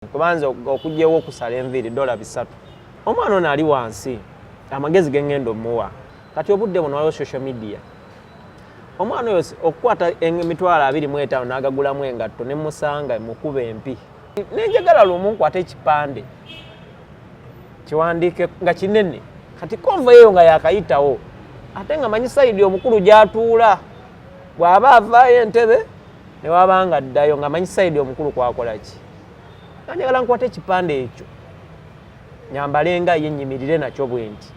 Kubanza okugyewo okusala enviiri $3. Omwana ono ali wansi, amagezi gengenda omuwa kati obudde buno waliwo social media. Omwana oyo okukwata 25,000 n'agagulamu engatto, ne musanga mukuba empi, nenjagala lumu nkwate ekipande kiwandiike nga kinene. Kati convoy eyo nga yakayitawo, ate nga manyi side omukulu gy'atuula, bw'aba avaayo entebe ne waba nga addayo, nga manyi side omukulu kwakola ki. Nga njagala nkwate ekipande ekyo, nyambale nga ye, nyimirire nakyo bwe nti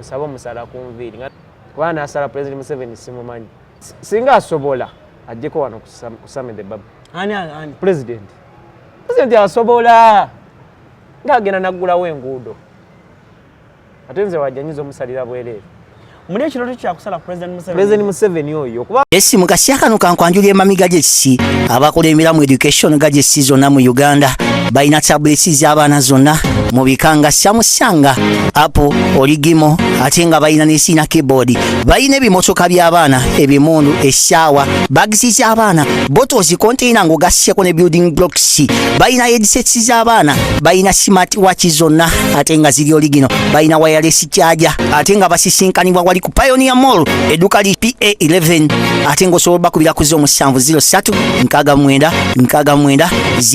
nsabe omusala ku nviiri, kuba nasala President Museveni simumanyi. Singa asobola ajjeko wano ku Sammy the Baba. Ani ani? President asobola ng'agenda naggulawo enguudo, ate nze wajja nyinza omusalira bwereere. Muli ekirooto kyakusala President Museveni? President Museveni oyo kuba Esi mu kaseera kano kankwanjula Emami Gadgets, abakulembera mu education gadgets zonna mu Uganda. Balina tablets z'abaana zonna mu bika nga Samsung, Apple, original, ate nga balina ne sina keyboard. Balina ebimotoka by'abaana, ebimundu, essaawa, bags z'abaana, bottles, container ng'ogasseko ne building blocks. Balina headsets z'abaana, balina smart watch zonna ate nga ziri original, balina wireless charger, ate nga basisinkanibwa wali ku Pioneer Mall, edduka li PA11, ate ng'osobola bakubira ku 0703 69 69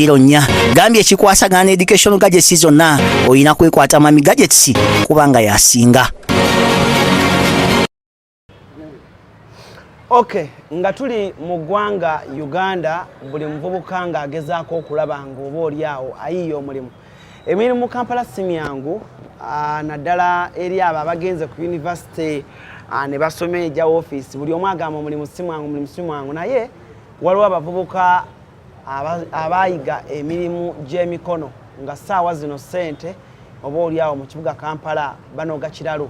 04. Gambye ekikwasagana ne education gadgets zonna, olina kwekwata Mami Gadgets kubanga yasinga. Okay, nga tuli mu ggwanga Uganda, buli muvubuka ng'agezaako okulaba ng'oba oli awo ayiiya omulimu. Emirimu mu Kampala si myangu, naddala eri abo abagenze ku university ne basoma egya ofiisi. Buli omu agamba omulimu si mwangu, omulimu si mwangu, naye waliwo abavubuka abayiga emirimu gy'emikono nga ssaawa zino ssente oba oli awo mu kibuga Kampala banoga kiralo.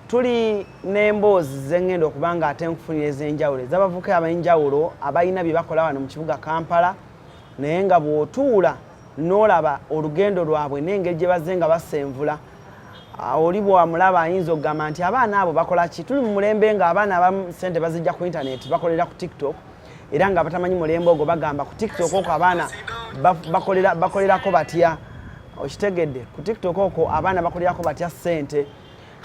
Tuli n'emboozi zengenda okuba nga ate nkufunira ez'enjawulo ez'abavubuka ab'enjawulo abalina bye bakola wano mu kibuga Kampala, naye nga bw'otuula n'olaba olugendo lwabwe n'engeri gye bazze nga basenvula, oli bwamulaba ayinza okugamba nti abaana abo bakola ki? Tuli mu mulembe nga abaana abamu ssente bazijja ku intaneti, bakolera ku TikTok, era nga batamanyi mulembe ogwo bagamba ku TikTok okwo abaana bakolerako batya? Okitegedde? Ku TikTok okwo abaana bakolerako batya ssente?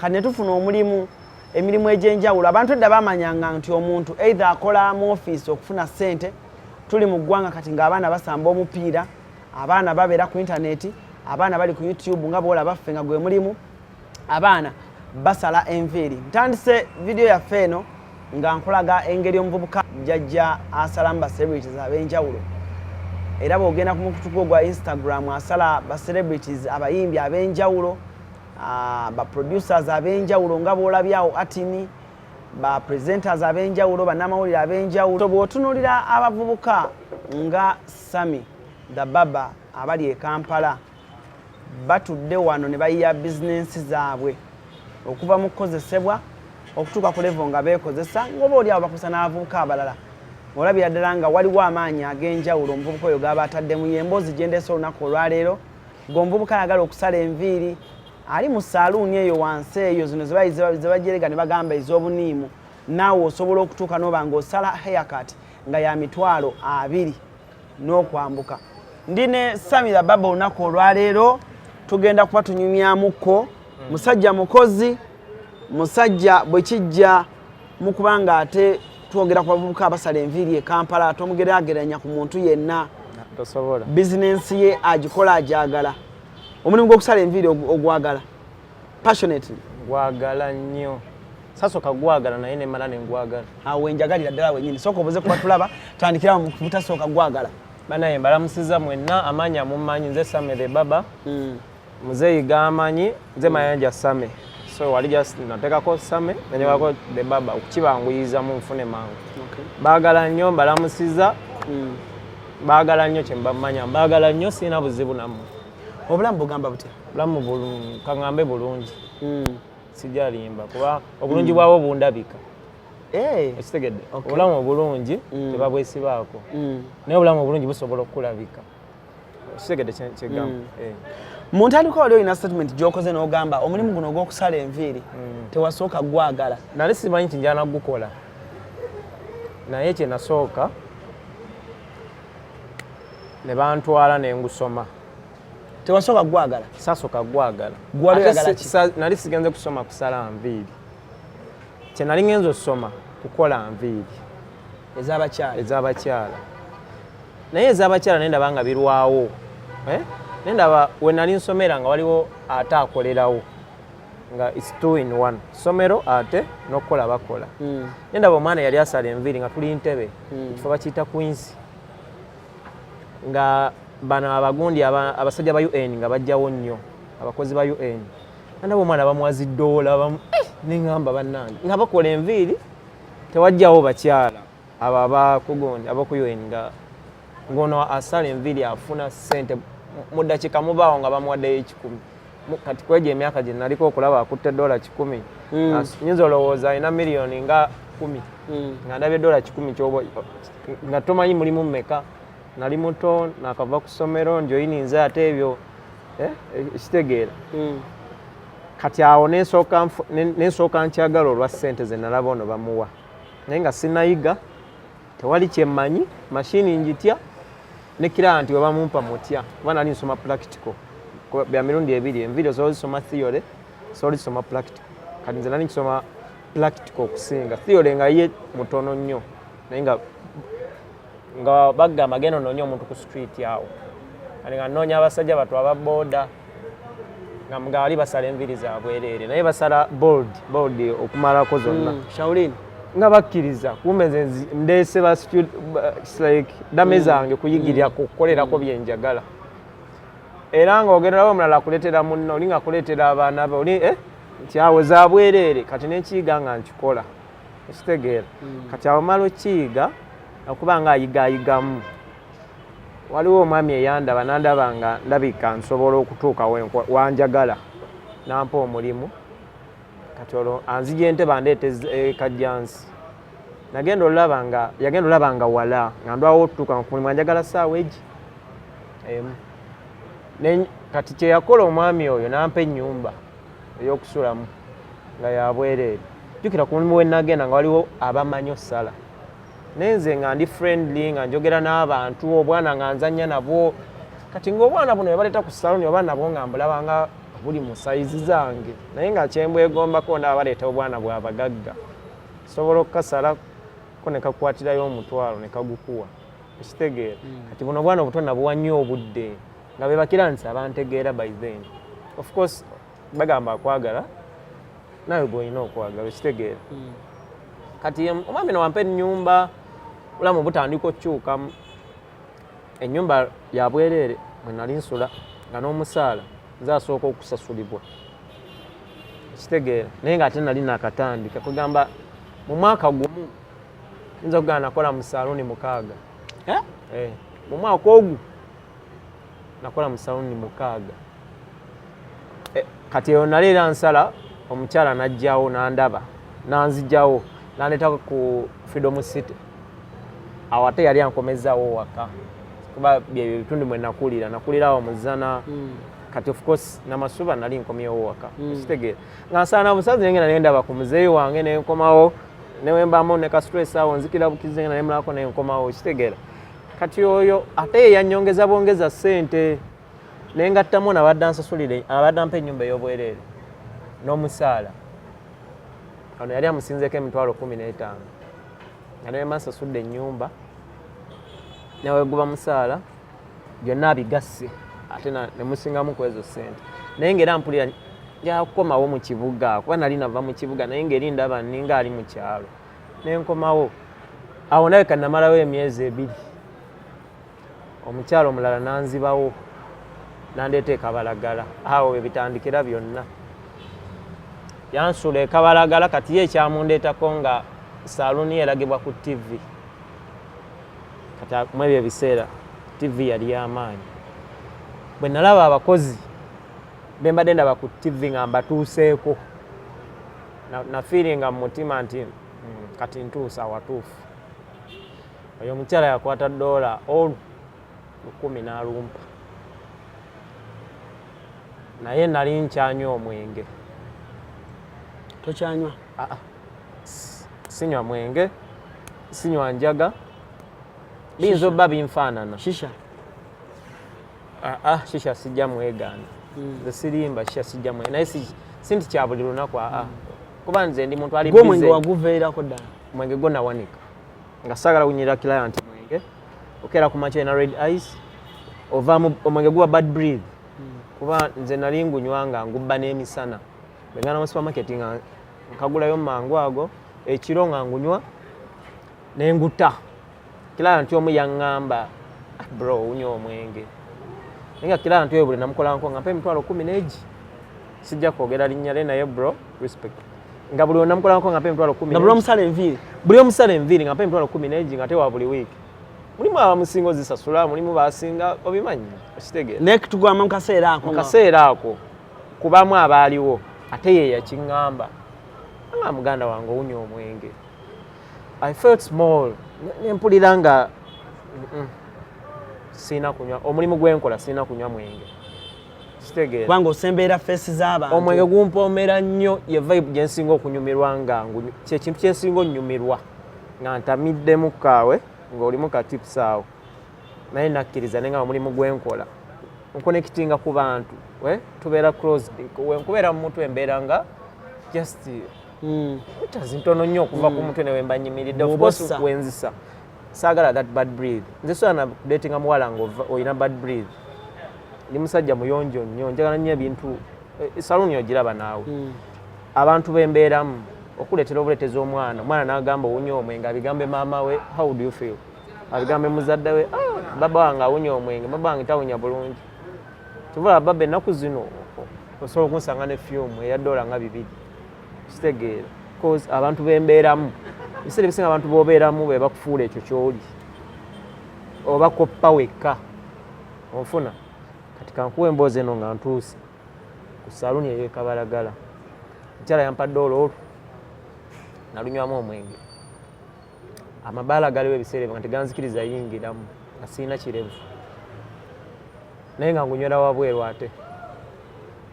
Kati ne tufuna omulimu, emirimu egy'enjawulo. Abantu edda bamanyanga nti omuntu either akola mu ofiisi okufuna ssente. Tuli mu ggwanga kati ng'abaana basamba omupiira, abaana babeera ku intaneti, abaana bali ku YouTube nga boolaba ffe nga gwe mulimu, abaana basala enviiri. Ntandise vidiyo yaffe eno nga nkulaga engeri omuvubuka jjajja asalamu ba celebrities ab'enjawulo, era bw'ogenda ku mukutu gwo gwa Instagram asala ba celebrities, abayimbi ab'enjawulo, ba producers ab'enjawulo nga bw'olabyawo atini, ba presenters ab'enjawulo, bannamawulire ab'enjawulo. Bw'otunuulira abavubuka nga Sammy the Baba abali e Kampala, batudde wano ne bayiya bizinensi zaabwe okuva mu kukozesebwa okutuuka ku level nga beekozesa, ng'oba oli awo bakozesa n'abavubuka abalala. Olabira ddala nga waliwo amaanyi ag'enjawulo omuvubuka oyo g'aba ataddemu. Y'emboozi gye ndeese olunaku olwaleero. Ng'omuvubuka ayagala okusala enviiri, ali mu saaluuni eyo wansi eyo, zino ze bajerega ne bagamba ez'obuniimu, naawe osobola okutuuka n'oba ng'osala haircut nga ya 20,000 n'okwambuka. Ndi ne Sammy the Baba olunaku olwaleero, tugenda kuba tunyumyamukko. Musajja mukozi, musajja bwe kijja mu kuba nga ate twogera ku bavubuka abasala enviiri e Kampala, tomugeraageranya ku muntu yenna. Tosobola. Bizinensi ye agikola agyagala. Omulimu gw'okusala enviiri ogwagala passionately? Gwagala nnyo. Sasooka gwagala, naye nemala nengwagala. Awo wenjagalira ddala wenyini. Sooka obuze kuba tulaba, tandikirawo mu butasooka gwagala. Banaye, mbalamusiza mwenna. Amaanyi amummanyi, nze Sammy the Baba. Muzeeyi gamanyi nze Mayanja Sammy, so wali just nateekako Sammy nenyewako the Baba okukibanguyizamu nfune mangu. Baagala nnyo, mbalamusiza. Baagala nnyo kyembamanya, mbaagala nnyo, sirina buzibu nammwe. Obulamu bugamba butya? Bulamu kaŋŋambe bulungi, sijalimba, kuba obulungi bwabwo bundabika. Ekitegedde? Obulamu obulungi tebabwesibaako, naye obulamu obulungi busobola okukulabika. Okitegedde kyegamba? Eh. Mu ntandikwa wali olina statement gy'okoze n'ogamba omulimu guno ogw'okusala enviiri tewasooka gwagala. Nali simanyi nti njana gukola, naye kyenasooka ne bantwala ne ngusoma. Tewasooka gwagala? Sasooka gwagala. Gwali Ate oyagala ki? Nali sigenze kusoma kusala nviiri. Kye nali ngenze osoma kukola nviiri. Ez'abakyala? Ez'abakyala, naye ez'abakyala naye ndaba nga birwawo, eh? Naye ndaba we nali nsomera nga waliwo ate akolerawo nga it's two in one, somero ate n'okukola bakola. Naye ndaba omwana yali asala enviiri nga tuli Ntebe, ekifo bakiyita Queens, nga bano abagundi abasajja ba UN nga bajjawo nnyo, abakozi ba UN. Ndaba omwana bamuwa ziddoola neŋŋamba bannange nga bakola enviiri tewajjawo bakyala abo abakugundi aboku UN, nga ngono asala enviiri afuna ssente mu ddakiika mubaawo nga bamuwaddeyo 100. Kati kwegyo emyaka gye naliko okulaba akutte $100, nyinza olowooza alina miliyoni nga 10. Nga ndabye $100 kyoba nga tomanyi mulimu mmeka. Nali muto, nakava ku ssomero, njoyininze ate ebyo, ekitegeera. Kati awo nensooka nkyagala olwa ssente ze nalaba ono bamuwa, naye nga sinayiga, tewali kyemmanyi, mashini njitya, nekiraba nti webamumpa mutya, kuba nali nsoma practical. Bya mirundi ebiri enviiri, osobola ozisoma theory, osobola ozisoma practical. Kati nze nali nkisoma practical okusinga theory, nga ye mutono nnyo, naye nga bagamba genda onoonye omuntu ku street awo. Kati nga nnoonya abasajja bato aba boda nga bali basala enviiri zabwereere, naye basala bald bald okumalako zonna. Shaolin. Nga bakkiriza, kumbe nze ndeese ba like dame zange kuyigirirako kukolerako byenjagala. Era nga ogenderawo omulala akuleetera munno, oli nga akuleetera abaana be, oli nti awo zabwereere. Kati nenkiyiga nga nkikola, ekitegeera. Kati awo mala okiyiga okuba nga ayigayigamu, waliwo omwami eyandaba nandaba nga ndabika nsobola okutuuka wanjagala, nampa omulimu. Kati olwo anzija Entebe, andeeta e Kajjansi. Nagenda olaba nga yagenda olaba nga wala nga ndwawo otutuuka ku mulimu, anjagala saawa egi emu. Kati kyeyakola omwami oyo, nampa ennyumba ey'okusulamu nga yabwereere. Jjukira ku mulimu we nagenda nga waliwo abamanyi osala, naye nze nga ndi friendly, nga njogera n'abantu, obwana nga nzanya nabwo. Kati ng'obwana buno bebaleeta ku saloni, oba nabwo nga mbulaba nga buli mu sayizi zange, naye nga kyembwegombako ndaba baleeta obwana bwabagagga, sobola okukasalako ne kakwatirayo omutwalo ne kagukuwa, ekitegeera. Kati buno obwana obuto nabuwa nnyo obudde, nga be bakira nti abantegeera. By then, of course, bagamba akwagala nawe gwolina okwagala, ekitegeera. Kati omwami no wampa ennyumba, bulamu butandika okukyukamu. Ennyumba ya bwereere mwe nali nsula, nga n'omusaala nze asooka okusasulibwa, ekitegeera. Naye ng'ate nali nakatandika, kugamba mu mwaka gumu nyinza okugamba nakola mu saaluuni 6. Eh? Eh, mu mwaka ogwo nakola mu saluuni 6. Eh, kati eyo nali era nsala, omukyala najjawo nandaba, nanzijawo nandetako ku Freedom City. Awo ate yali ankomezaawo waka, kuba byebyo ebitundu mwe nakulira, nakulirawo mu Zzana. Kati of course Namasuba nali nkomyewo waka, ekitegeera, nga nsala busazi nengenda nendaba ku muzeeyi wange, nenkomawo, newembamu ne ka stress awo nzikira bukize nga nemulako nenkomawo, ekitegeera. Kati oyo ate ye yanyongeza bwongeza ssente, nengattamu nabadde ansasulire, abadde ampa ennyumba ey'obwereere n'omusaala. Ono yali amusinzeeko emitwalo 15, nga newemba nsasudde ennyumba neweguba musaala byonna abigasse, ate nemusingamu ku ezo ssente. Naye ngaera mpulira njagala kukomawo mu kibuga, kuba nali nava mu kibuga, naye ngaeri ndaba ninga ali mu kyalo. Nenkomawo awo, ndabika namalawo emyezi 2, omukyalo omulala nanzibawo nandeeta ekabalagala. Awo webitandikira byonna, yansula ekabalagala. Kati ye ekyamundeetako nga saaluuni eragibwa ku TV. Kati mu ebyo ebiseera TV yali y'amaanyi. Bwe nalaba abakozi bembadde ndaba ku TV nga mbatuuseeko, nafiiringa mu mutima nti kati ntuusa awatuufu. Oyo omukyala yakwata $olu 1000 n'alumpa, naye nali nkyanywa omwenge. Tokyanywa? Ah, ah. Sinywa mwenge, sinywa njaga, biyinza obba binfaanana. Shisha? Ah, ah, shisha sijja mwegaana. Nze sirimba, shisha sijja mwe naye si nti kya buli lunaku, aa, kuba nze ndi muntu ali Gwe omwenge busy. Waguveerako ddala? Mwenge gwo nawanika nga saagala kunyira client mwenge. Okeera ku makya na red eyes, ovaamu omwenge guba bad breath, kuba nze nali ngunywa nga ngubba n'emisana. Bwengana mu supermarket nga nkagulayo mangu ago, ekiro nga ngunywa nenguta. Client omu yaŋŋamba, "Ah, bro, unywa omwenge." Naye nga client oyo buli namukolanko nga mpa 100,000 n'egi. Sijja kwogera linnya lye, naye bro, respect, nga buli namukolanko nga mpa 10,000 Nga buli n'egi. Omusala enviiri. Buli omusala enviiri nga mpa 10,000 n'egi, nga tewa buli wiiki. Mulimu abamusinga ozisasula, mulimu basinga, obimanyi, okitegeera? Naye tugamba mu kaseera ako Mu kaseera ako kubamu abaaliwo, ate ye yakiŋŋamba nga, "Muganda wange, owunya omwenge." I felt small. Nempulira nga siina kunywa. Omulimu gwenkola siina kunywa mwenge, kitegeera? Kubanga osembeera face z'abantu. Omwenge gumpoomera nnyo. Ye vibe gyensinga okunyumirwa nga kyekintu kyensinga onyumirwa nga ntamiddemu kaawe ng'olimu ka tips awo. Naye nakkiriza naye nga omulimu gwenkola nkonekitinga ku bantu, we tubeera closed. Wenkubeera mu mutwe embeera nga just meters ntono nnyo okuva ku mutwe newemba nyimiridde. Of course, Bw'obossa. wenzisa saagala that bad breath. Nze sobola na kudatinga muwala nga olina bad breath. Ndi musajja muyonjo nnyo, njagala nnyo ebintu. Saluuni ogiraba naawe. Abantu bembeeramu okuleetera obuleetezi omwana, omwana n'agamba owunya omwenge, abigambe maama we, how do you feel? Abigambe muzadde we, "Ah, baba wange awunya omwenge, baba wange tawunya bulungi." Kyova baba ennaku zino osobola okunsanga ne fume eya dola nga 2, kitegeera? Cause abantu bembeeramu, ebiseera ebisinga abantu bobeeramu be bakufuula ekyo kyoli oba koppa wekka, onfuna? Kati kankuwa emboozi eno. Nga ntuuse ku saluuni ey'ekabalagala, mukyala yampadde olwo nalunywamu omwenge. Amabaala galiwo ebiseera ebyo nga teganzikiriza yingiramu nga sirina kirevu, naye nga ngunywera wabweru. Ate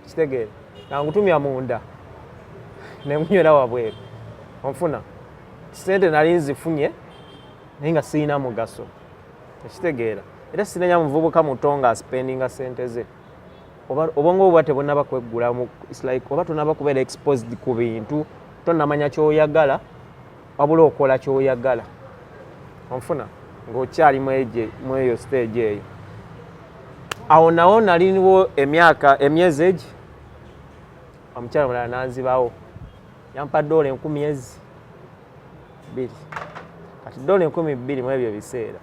kitegeera nga ngutumya munda nengunywera wabweru, onfuna? Sente nali nzifunye naye nga sirina mugaso, ekitegeera? Era sinenya muvubuka muto nga aspendinga sente ze. Obwongo buba tebunaba kweggulamu. It's like oba tonaba kubeera exposed ku bintu, tonamanya kyoyagala, wabula okola kyoyagala, onfuna? Ng'okyali mweyo stage eyo. Awo nawo naliniwo emyaka, emyezi egi, omukyala mulala nanzibawo, yampa dola 2000. Kati dola 2000 mu ebyo ebiseera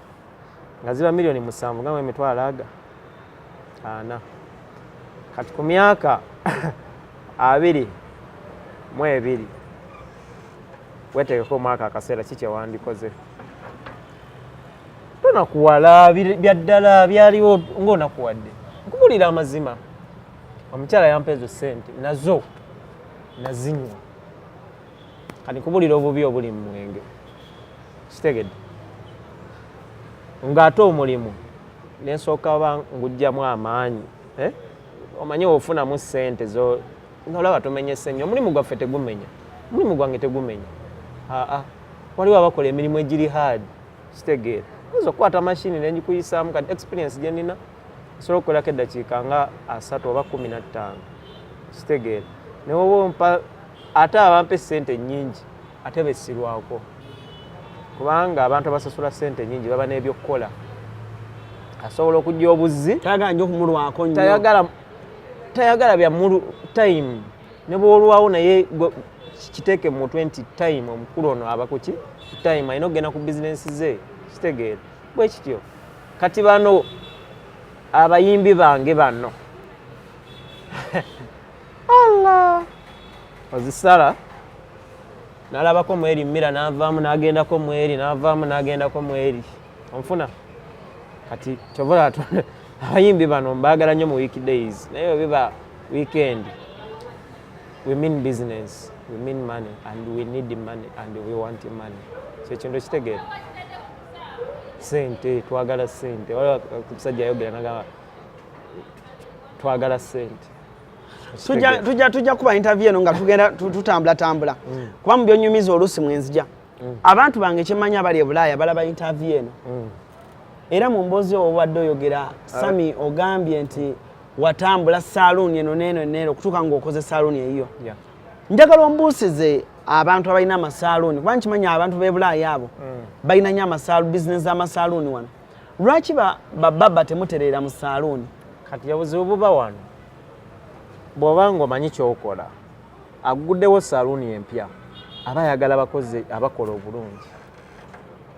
nga ziba 7,000,000 nga mu 400,000. Kati ku myaka 22, wetegeko omwaka akaseera ki kyewandikoze? Tonakuwala bya ddala byaliwo ng'onakuwadde. Nkubulira amazima, omukyala yampa ezo sente nazo nazinywa. Kati nkubulira obubi obuli mu mwenge, kitegedde? Ng'ate omulimu nensooka ba ngugjamu amaanyi, eh? Omanyi ofunamu sente zo nolaba tomenyese nnyo. Omulimu gwaffe tegumenya, omulimu gwange tegumenya. Aa, waliwo abakola emirimu egiri hard, kitegeera? Oyinza okukwata mashini nengikuyisaamu. Kati experience gye nina, nsobola okukolako eddakiika nga 30 oba 15, kitegeera? Newoba ompa ate abampa esente nnyingi ate besirwako, kubanga abantu abasasula sente nnyingi baba n'ebyokukola, asobola okujja obuzzi. Tayagala nnyo okumulwako nnyo. Tayagala bya mulu time ne bwolwawo, naye kiteeke mu mutwe nti time omukulu ono aba kuki time alina okugenda ku bizinensi ze, kitegeera? Bwe kityo. Kati bano abayimbi bange bano, Allah ozisala nalabako mweri mira n'avaamu n'agendako mweri n'avaamu n'agendako mweri, onfuna? Kati kyovola abayimbi bano mbaagala nnyo mu weekdays, naye bwe biba weekend, we mean business, we mean money, and we need money and we want money. Kyekintu ekitegeera sente, twagala sente. Waliwo omusajja ayogera nagamba twagala sente. Tujja kuba interview eno nga tugenda tutambulatambula, kuba mu byonyumiza oluusi mwenzija. Abantu bange kyemanyi abali e Bulaaya balaba interview eno. Era mu mboozi yo obadde oyogera, Sami, ogambye nti watambula saaluuni eno neeno neeno okutuuka ng'okoze saaluuni eyiyo. Njagala ombuusize abantu abalina amasaaluuni, kuba nkimanyi abantu b'e Bulaaya abo balina nnyo amasaalu, bizinesi z'amasaaluuni wano. Lwaki bababa temutereera mu saaluuni? Kati obuzibu buba wano, bw'oba ng'omanyi kyokola, aguddewo saaluuni empya, aba ayagala abakozi abakola obulungi.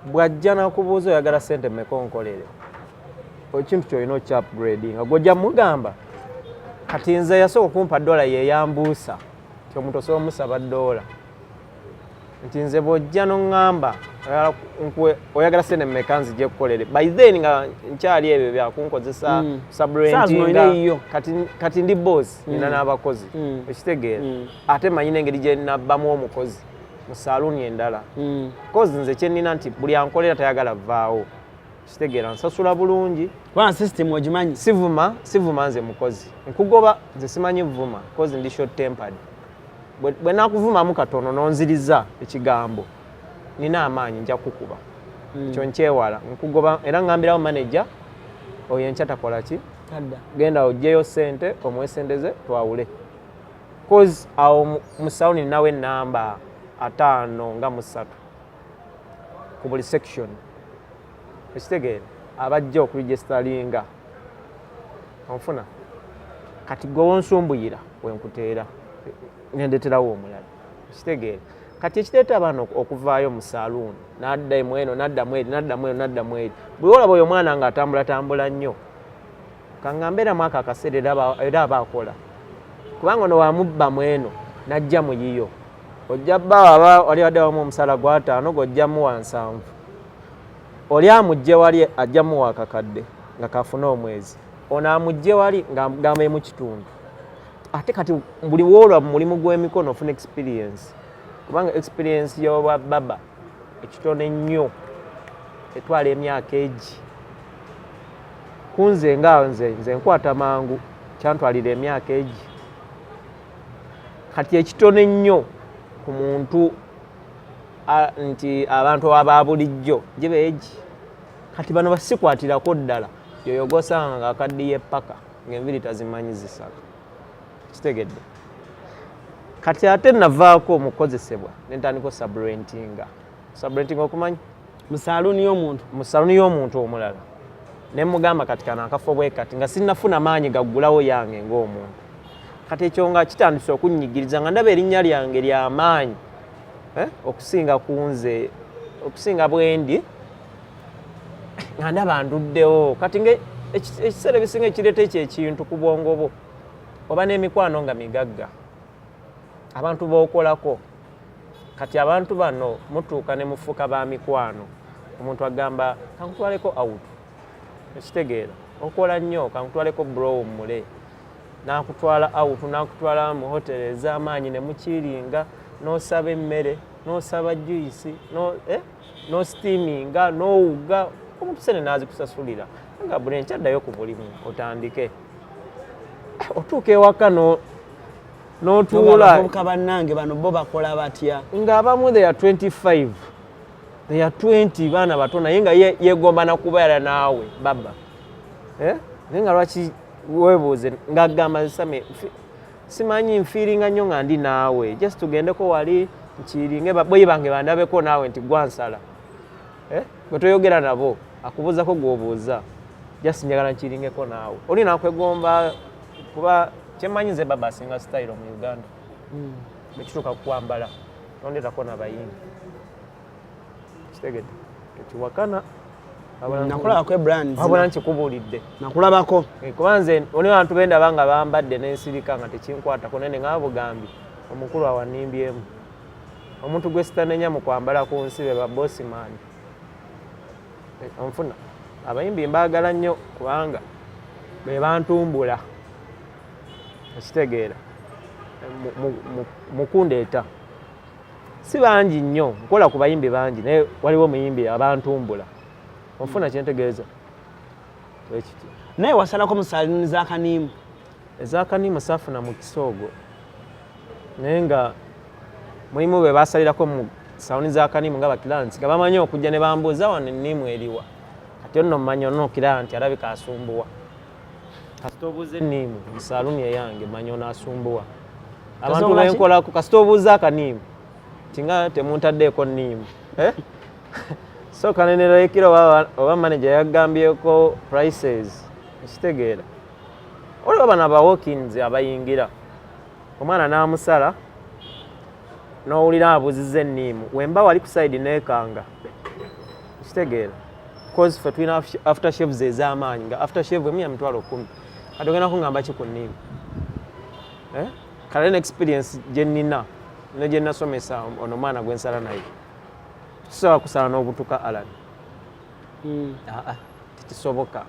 Bw'ajja n'akubuuza, "Oyagala sente mmeka onkolere?" ekintu kyolina okya upgradinga, gwojja mugamba. Kati nze yasooka okumpa dola yeyambuusa nti omuntu osobola omusaba dola, nti nze bw'ojja n'oŋŋamba, "Oyagala sente mmeka nzije kukolere?" By then nga nkyali ebyo byakunkozesa. Saa zino olina eyiyo. Kati ndi boss, nina n'abakozi. Ekitegeera? Ate manyi n'engeri gye nabbamu omukozi mu saaluuni endala. Kozi nze kyenina nti buli ankolera tayagala vaawo. Kitegeera? Nsasula bulungi. Kubanga system ogimanyi. Sivuma, sivuma nze mukozi. Nkugoba, nze simanyi vuma, kozi ndi short tempered. Bwe nakuvumamu katono nonziriza ekigambo, nina amaanyi, nja kukuba. Ekyo nkyewala, nkugoba. Era ngambirawo manager oyo, enkya takola ki? Tadda. Genda ogyeyo sente, omuwe sente ze, twawule. Cause awo mu saluni ninawo enamba 53 ku buli section. Ekitegeera? Abajja okuregisteringa, onfuna? Kati gwe wonsumbuyira, wenkuteera nendeterawo omulala. Ekitegeera? Kati ekireeta abaana okuvaayo mu saaluuni, nadda emu eno, naddamu eri, naddamu eno, naddamu eri, bwe olaba oyo omwana ng'atambulatambula nnyo, kaŋŋambe era mwaka akaseera era aba akola, kubanga ono wamubba mweno najja mu yiyo, ojja bba aba wali wadde wamu omusala gw'ataano, gojja muwa 70, oli amugje wali ajja muwa akakadde nga kafune omwezi, ono amugje wali nga emu kitundu. Ate kati buli woolwa mu mulimu gw'emikono ofuna experience, kubanga experience y'obwa baba ekitono ennyo etwala emyaka egi. Kunze nga nze nkwata mangu, kyantwalira emyaka egi. Kati ekitono ennyo ku muntu nti abantu aba bulijjo giba egi. Kati bano basikwatirako ddala, yoyo gwosanga nga akaddiye paka ng'enviri tazimanyi zisala. Kitegedde? Kati ate navaako omukozesebwa nentandika osubrentinga. Subrentinga okumanyi? Mu saaluuni y'omuntu. Mu saluni y'omuntu omulala, ne mugamba, "Kati kano akafo bwe kati," nga sinnafuna maanyi gaggulawo yange ng'omuntu. Kati ekyo nga kitandise okunnyigiriza, nga ndaba erinnya lyange lyamaanyi, eh, okusinga ku nze, okusinga bwendi, nga ndaba nduddewo. Kati nga ekiseera ebisinga ekireeta ekyo ekintu ku bwongo bwo, oba n'emikwano nga migagga, abantu b'okolako. Kati abantu bano mutuuka ne mufuuka ba mikwano. Omuntu agamba, "Kankutwaleko out." Ekitegeera? "Okola nnyo, kankutwaleko bro, mmule." N'akutwala out, n'akutwala mu hotel ez'amaanyi, ne mukiringa, n'osaba emmere, n'osaba juice, no, eh? N'osteaminga, n'owuga, omuntu sente n'azikusasulira, nga buli enkya ddayo ku mulimu otandike. Otuuka ewaka n'otuula. Abavubuka bannange bano bo bakola batya? Ng'abamu they are 25, they are 20, baana bato, naye nga yeegomba nakubeera naawe baba, eh? Naye nga lwaki weebuuze, ng'agamba, "Sami, simanyi, nfiiringa nnyo nga ndi naawe, just tugendeko wali nkiringe boyi bange bandabeko naawe nti gwansala." Eh? Gwe toyogera nabo, akubuuzako gw'obuuza, "Just njagala nkiringeko naawe." Oli nakwegomba, kuba kyemmanyi nze baba asinga style mu Uganda bwekituuka kukwambala, tondeetako nabayimbi. Kitegedde? Tekiwakana. Nakulabako ebrands. Wabula nkikubuulidde. Nakulabako. Eh, kuba nze oli bantu bendaba nga bambadde n'ensirika nga tekinkwatako, naye nga bugambi omukulu awanimbyemu omuntu gwe sitanenya mu kwambala ku nsi be ba bossman. Eh, onfuna? Abayimbi mbaagala nnyo kubanga be bantumbula. Ekitegeera? Mu kundeeta si bangi nnyo, nkola ku bayimbi bangi, naye waliwo omuyimbi abantumbula. Onfuna kyentegeeza? Ekityo. Naye wasalako mu saaluuni z'akaniimu? Ezakaniimu saafuna mukisa ogwo, naye nga mulimu be basalirako mu saluni z'akaniimu nga ba clients, nga bamanyi okujja ne bambuuza, "Wano eniimu eriwa?" Kati Kati onno manya onookiraba nti alabika asumbuwa. Kasita obuuza eniimu mu saaluuni eyange, manya ono asumbuwa. Abantu Tosobola ki? benkolako, kasita obuuza akaniimu nti nga temuntaddeeko niimu, eh? So kaneneraekira oba manager yagambyeko prices, ekitegeera oliwo bano aba walk-ins abayingira, omwana n'amusala n'owulira abuuziza enniimu, wemba wali ku side neekanga, ekitegeera, cause ffe tulina after shaves ez'amaanyi, nga after shave emu ya 100,000. Kati ogenda kuŋŋamba ki ku nniimu, eh? Kale ne experience gye nnina ne gye nasomesa ono omwana gwe nsala naye, tusobola kusala n'obutuka, Alan. Aa, tekisoboka,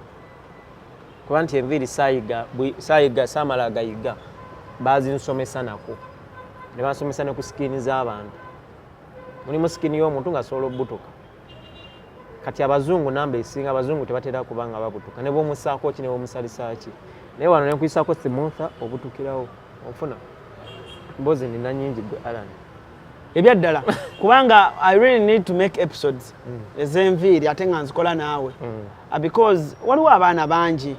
kuba nti enviiri saayiga saayiga, saamala gayiga, bazinsomesa nako ne bansomesa ne ku skin z'abantu. Mulimu skin y'omuntu ng'asobola obutuka. Kati abazungu, namba esinga abazungu tebatera kuba nga babutuka, ne bwomusaako ki, ne bwomusalisaaki, naye wano nenkuyisaako smoother, obutukirawo. Onfuna? Mbozi nina nyingi gwe Alan. Ebyaddala, kubanga I really need to make episodes ez'enviiri ate nga nzikola naawe. Because waliwo abaana bangi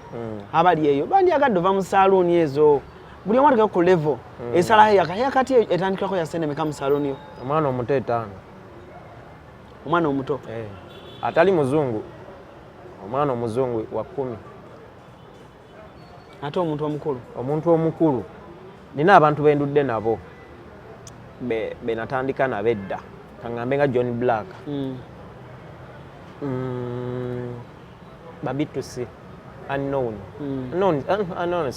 abali eyo bandyagadde ova mu saaluuni ezo. Buli omu atekeko ku level esala haircut etandikirako ya sente meka mu saaluuni yo? Omwana omuto 5. Omwana omuto? Eh, atali muzungu, omwana omuzungu wa 10. Ate omuntu omukulu? Omuntu omukulu, nina abantu bendudde nabo be natandika nabo edda, kaŋŋambe nga John Black, babitusi unknown. Unknown, unknown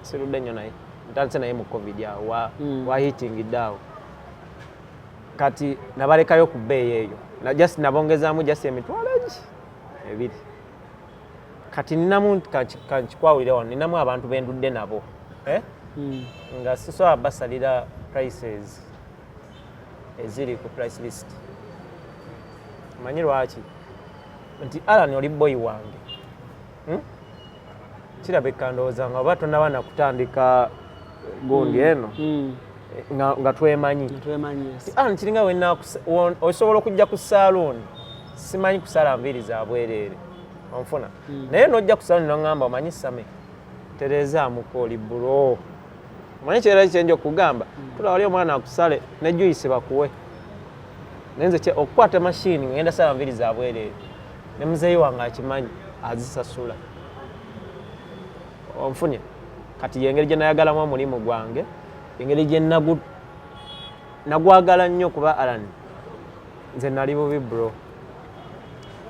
sirudde nnyo naye, ntandise naye mu COVID awo wa, wa hitingidde awo. Kati nabalekayo ku bbeeyi eyo na just nabongezaamu just 20,000. Kati ninamu, kankikwawulire wano, ninamu abantu bendudde nabo, eh? Nga sisobola basalira prices eziri ku price list. Manyi lwaki? Nti Alan, oli boyi wange, Kirabika ndowooza nga oba tonaba nakutandika gundi eno, nga twemanyi. Nga twemanyi, yes. Alan, kiringa osobola okujja ku saaluuni, simanyi kusala nviiri za bwereere, onfuna? Naye nojja ku saaluuni noŋŋamba, omanyi Same, tereezaamuko, oli bro. Omanyi kyera kyenja okugamba, tula wali omwana akusale ne juice bakuwe. Naye nze okukwata mashini ngenda sala nviiri za bwereere, ne muzeeyi wange akimanyi, azisasula, onfunye? Kati yengeri gye nayagalamu omulimu gwange, engeri gye nagwagala nnyo, kuba Alan, nze nali bubi bro.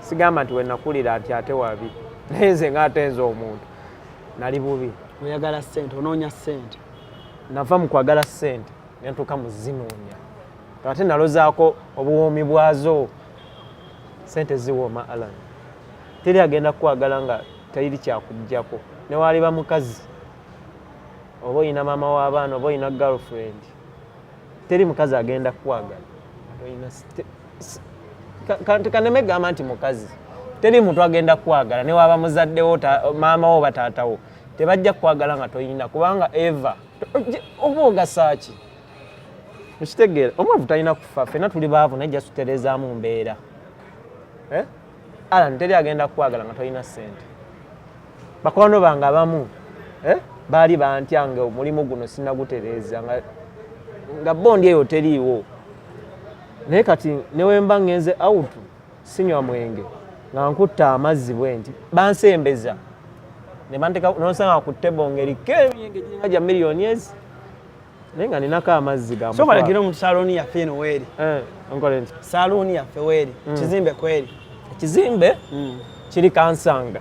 Sigamba nti wenakulira nti ate wabi, naye nze ngaate nze omuntu nali bubi. Oyagala ssente, onoonya ssente. Nava mu kwagala ssente nentuuka mu zinoonya, ate nalozaako obuwoomi bwazo. Ssente ziwooma, Alan. Teri agenda kukwagala nga teri kyakuggyako, newaliba mukazi oba oyina maama w'abaana oba oyina girlfriend, teri mukazi agenda kukwagala. Oyina kaneme gamba nti mukazi, teri muntu agenda kukwagala, newaba muzaddewo, maama wo oba taatawo, tebajja kukwagala nga toyina, kubanga eva oba ogasaaki? Okitegeera? Omwavu talina kufa, ffenna tuli baavu, naye just tutereezaamu mbeera, eh? Alan, teri agenda kukwagala nga tolina ssente. Bakwano bange abamu, eh? Baali bantya nga omulimu guno sinagutereeza, nga bond eyo teriiwo. Naye kati newemba ngenze out, sinywa mwenge, nga nkutta amazzi bwe nti, bansembeza ne banteka, nosanga ku table ng'eriko emyenge giringa gya miliyoni ezi, naye nga ninako amazzi ga Sooka olagire omuntu saaluuni yaffe eno weeri. Eh, nkole nti Saaluuni yaffe weeri, kizimbe kweri? Ekizimbe kiri Kansanga,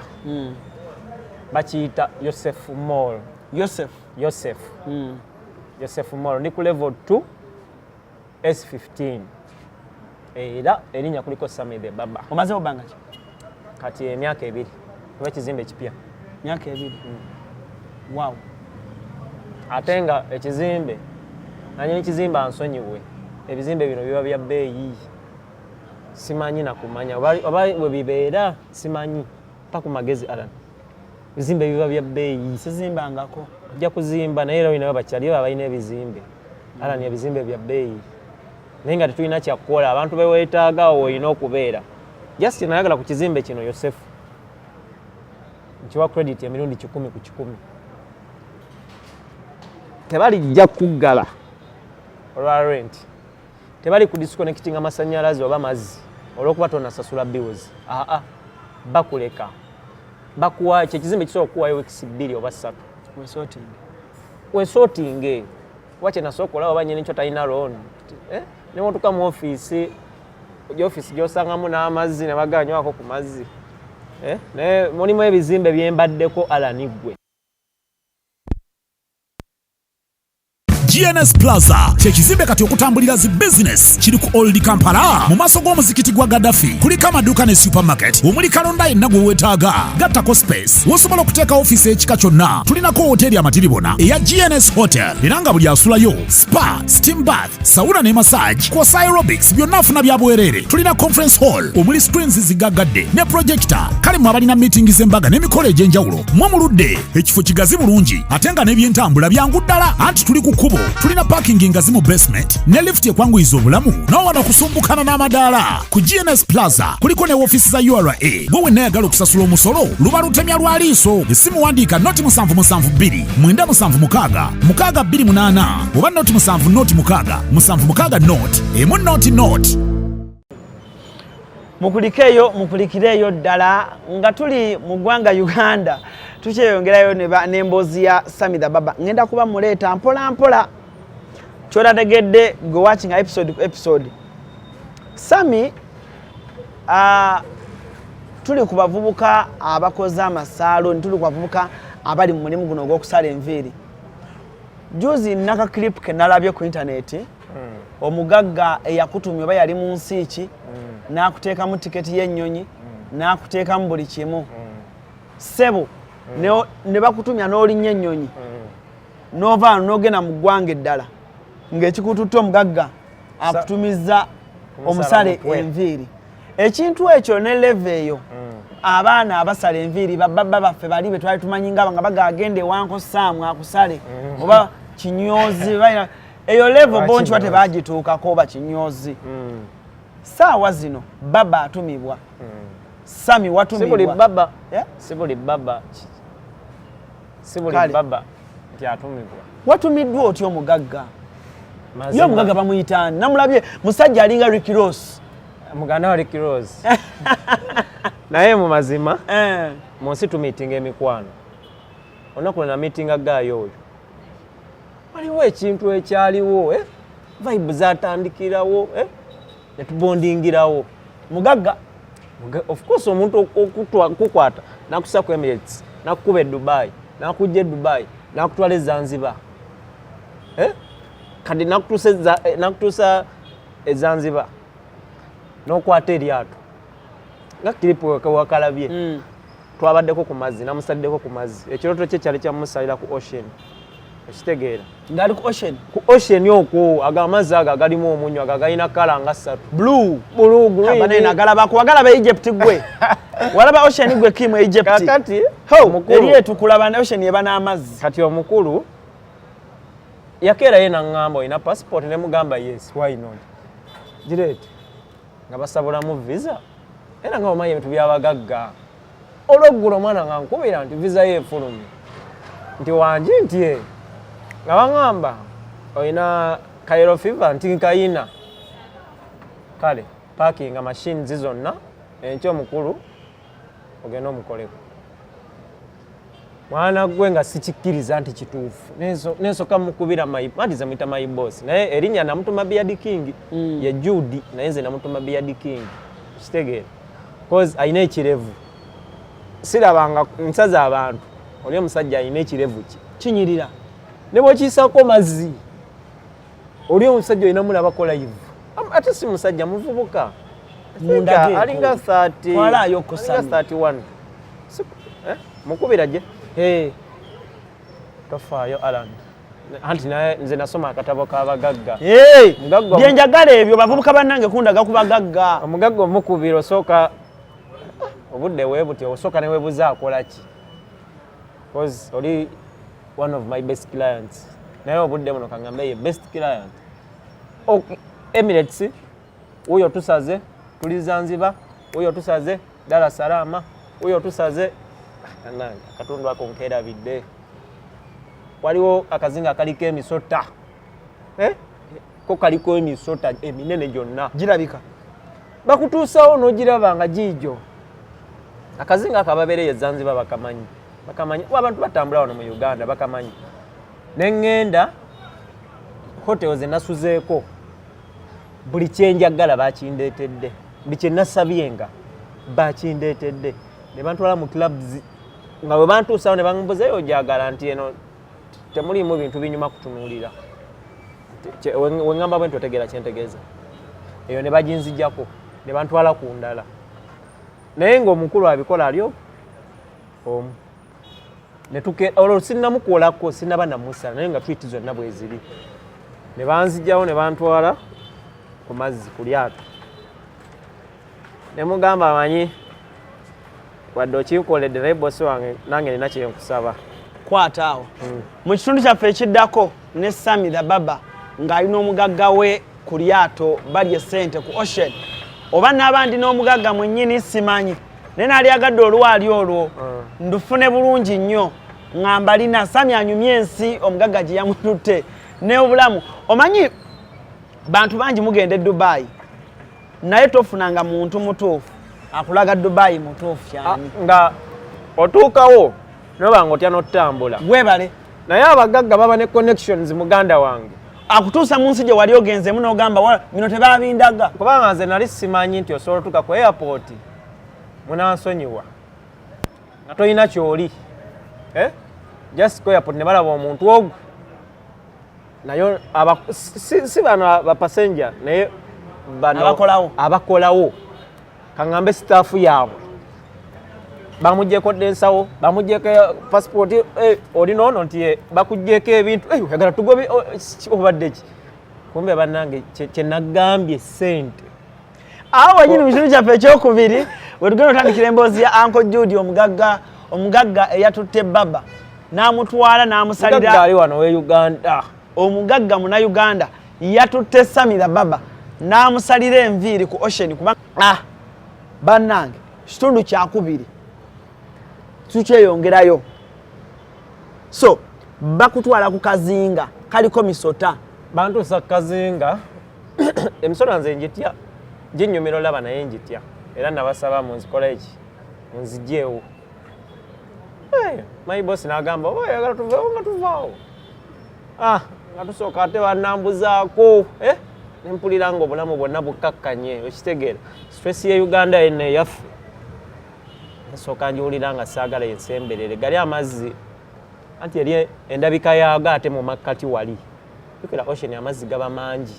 bakiyita Yosef Mall. Yosef? Yosef. Yosef Mall, ndi ku level 2 S15, era erinnya kuliko Sami the Baba. Omazewo bbanga ki? Kati emyaka 2, kuba ekizimbe kipya. Myaka 2, wow. Ate nga ekizimbe, nanyini kizimbe ansonyiwe, ebizimbe bino biba bya bbeeyi, simanyi nakumanya oba we bibeera, simanyi pa ku magezi. Alan, ebizimbe biba bya bbeeyi. Sizimbangako. Ojja kuzimba, naye era olinayo bakyali bo abalina ebizimbe. Alan, ebizimbe bya bbeeyi, naye nga tetulina kyakukola. Abantu beweetaaga awo olina okubeera. Just nayagala ku kizimbe kino Yosefu. Nkiwa credit emirundi 100 ku 100. Tebalijja kuggala olwa rent, tebali ku disconnecting amasanyalaze oba mazzi olwokuba tonasasula bills. Aa, bakuleka, bakuwa kyekizimbe kisobola okukuwayo weeks 2 oba 3. Wesorting. Wesortinge kuba kyenasooka olaba oba nyini kyo talina loan, eh? Newotuka mu ofiisi, ofiisi gyosangamu n'amazzi ne baganywako ku mazzi, eh? Naye mulimu ebizimbe byembaddeko, Alani ggwe. GNS Plaza kyekizimbe kati okutambulira zi business kiri ku Old Kampala mu maaso g'omuzikiti gwa Gaddafi. Kuliko amaduuka ne supermarket omuli kalonda yenna gwe weetaaga, gattako space wosobola okuteeka ofiisi ekika kyonna. Tulinako woteeri amatiribona eya GNS Hotel, era nga buli asulayo spa, steam bath, sauna ne massage kwosa aerobics byonna afuna bya bwereere. Tulina conference hall omuli screens zigaggadde ne projector. Kale mwe abalina meeting z'embaga n'emikolo egy'enjawulo, mwe muludde. Ekifo kigazi bulungi ate nga n'ebyentambula byangu ddala, anti tuli ku kkubo. Tulina parking ngazi mu basement ne lift ekwanguyiza obulamu n'owano okusumbukana n'amadaala. Ku GNS Plaza kuliko ne woofiisi za URA. Gwe wenna ayagala okusasula omusolo, luba lutemya lwa liiso. Essimu wandiika 0 7 7 2 9 7 6 6 2 8 oba 0 7 0 6 7 6 0 1 0 0. Mukulikeeyo, mukulikireeyo ddala nga tuli mu ggwanga Uganda, tukyeyongerayo n'emboozi ya Sammy the Barber. Ngenda kuba muleeta mpola mpola kyotategedde gwe watchinga episode ku episode. Sammy, tuli ku bavubuka abakoze amasaaloni, tuli ku bavubuka abali mu mulimu guno ogw'okusala enviiri. Juzi naka clip ke nalabye ku intaneti, omugagga eyakutumya oba yali mu nsi ki, n'akuteekamu tiketi y'ennyonyi, n'akuteekamu buli kimu, ssebo, ne bakutumya n'olinnya ennyonyi n'ova wano n'ogenda mu ggwanga eddala, ng'ekikututte omugagga akutumizza Kumusala omusale mutwe. enviiri. Ekintu ekyo ne level eyo, abaana abasala enviiri bababba baffe bali be twali tumanyi nga bagagenda ewanko Saamu akusale oba kinyozi, eyo level Oba bo nkiba kinyozi. Tebagituukako oba kinyozi. Saawa zino baba atumibwa, Sami Si buli watumibwa. baba. Yeah? Si buli baba, si buli Kale. baba nti atumibwa. Watumiddwa otya omugagga? Mazima. Ye omugagga bamuyitaani? Namulabye musajja alinga Rick Ross. Muganda wa Rick Ross. Naye mu mazima, mu nsi tumiitinga emikwano. Olunaku lwe namiitinga guy oyo, waliwo ekintu ekyaliwo, eh? Vibe zatandikirawo, eh? Ne tubondingirawo. Mugagga. Of course, omuntu kukwata nakusa ku Emirates, nakukuba e Dubai, nakujja e Dubai, nakutwala e Zanzibar, eh? Kati nakutuusa e Zanzibar, n'okwata eryato nga clip wakalabye. Twabaddeko ku mazzi, namusaddeko ku mazzi. Ekirooto kye kyali kyamusalira ku ocean, okitegeera? Ng'ali ku ocean? Ku ocean okwo, ago amazzi ago agalimu omunnyo, ago agalina colour nga ssatu. Blue. Blue, green. Abanene nagalabako. Wagalaba Egypt? Gwe walaba ocean gwe Kim Egypt? Kakati Ho, omukulu eri etukulaba ne ocean eba n'amazzi. Kati omukulu yakeera ye naŋŋamba, "Olina passport?" Ne mugamba, "Yes, why not? Gireete." Nga basabulamu visa, era nga omanyi ebintu byabagagga. Olweggulo omwana nga nkubira nti visa ye efulumye, nti wangi, nti e nga baŋŋamba, "Olina yellow fever?" Nti nkayina. Kale packinga machines zonna, enkya omukulu ogenda omukoleko. Mwana gwe, nga sikikkiriza nti kituufu. Nensooka mukubira anti ze muyita my boss, naye erinnya namutuma Beard King. Ye Jude, naye nze namutuma Beard King, kitegeera? Cause alina ekirevu, sirabanga nsaza abantu. Oli omusajja alina ekirevu kye kinyirira. Ne bwekiyisako mazzi, oli omusajja olina mulabako live. Ate si musajja muvubuka. Mundage. Alinga 30. Twalayo Alinga Sami. 31. Eh, mukubira gye. Hey. Tofaayo, Alan, anti naye nze nasoma akatabo k'abagagga. Hey. Mugagga Byenjagala ebyo, bavubuka bannange, kundaga ku bagagga. Omugagga omukubira, osooka obudde weebuti, osooka ne weebuza akola ki, cause oli one of my best clients, naye obudde buno kaŋŋambe ye best client. Emirates wuyo tusaze, tuli Zanzibar wuyo tusaze, Dar es Salaam wuyo tusaze. Anange akatundu ako nkerabidde. Waliwo akazinga akaliko emisota, eh? Ko kaliko emisota eminene gyonna. Girabika. Bakutuusawo n'ogiraba nga giijo. Akazinga ako ababeereyo e Zanzibar bakamanyi, bakamanyi. Abantu batambula wano mu Uganda bakamanyi. Ne ŋŋenda hotel ze nasuzeeko, buli kyenjagala bakindeetedde, buli kye nasabyenga bakindeetedde. Ne bantwala mu clubs, nga bwe bantuusawo ne bambuzayo, "Ojagala?" Nti eno temuliimu bintu binyuma kutunuulira. Weŋŋamba bwe nti otegeera kyentegeeza. Eyo ne baginzijjako ne bantwala ku ndala, naye ng'omukulu abikola ali omu. Olwo sinnamukwolako, sinnaba namusala, naye nga tweet zonna bwe ziri. Ne banzijjawo ne bantwala ku mazzi ku lyato, ne mugamba, "Amanyi wadde okinkoledde, naye bosi wange, nange nina kyenkusaba." Kwata awo. Mu kitundu kyaffe ekiddako ne Sami the Baba ng'alina omugagga we ku lyato, balya essente ku ocean, oba n'abandi n'omugagga mwennyini simanyi, naye naalyagadde olwali olwo ndufune bulungi nnyo nga mbalina. Sami anyumye ensi omugagga gye yamututte n'obulamu. Omanyi bantu bangi mugenda e Dubai, naye tofunanga muntu mutuufu akulaga Dubai mutuufu kyani. Nga otuukawo noba nga otya n'otambula. Webale. Naye abagagga baba ne connections, muganda wange. Akutuusa mu nsi gye wali ogenzemu n'ogamba, "Bino tebabindaga." Kubanga nze nali simanyi nti osobola otuuka ku airport, munansonyiwa, nga tolina kyoli, eh? Just ku airport ne balaba omuntu ogwo, naye si bano bapassenger, naye bano Abakolawo. Abakolawo, kaŋŋambe staff yaabwe, bamugyeko dda ensawo, bamugyeko passport, eh, oli noono nti bakugyeko ebintu, eh, oyagala tugobe, oh, obadde ki? Kumbe bannange kye nagambye sente. Awo wenyini mu kitundu kyaffe ekyokubiri wetugenda otandikira emboozi ya Uncle Jude, omugagga, omugagga eyatutte baba n'amutwala mugagga n'amusalira. Ali wano we Uganda. Omugagga Munauganda yatutte Samira baba n'amusalira enviiri ku ocean kuba bannange, kitundu kyakubiri tukyeyongerayo. So bakutwala ku kazinga kaliko misota. Bantuusa ku kazinga. Emisota nze njitya, ginyumira olaba, naye njitya, era nabasaba munzikola eki, munzigyewo. Eh, my boss n'agamba, "Oba oyagala tuveewo?" Nga tuvaawo, nga tusooka ate banambuzaako, eh? Nempulira nga obulamu bwonna bukkakkanye. Okitegeera, stress ye Uganda yenna eyaffe nsooka njiwulira nga saagala ensemberere. Gali amazzi anti eri endabika yaago, ate mu makkati wali jukira ocean amazzi gaba mangi,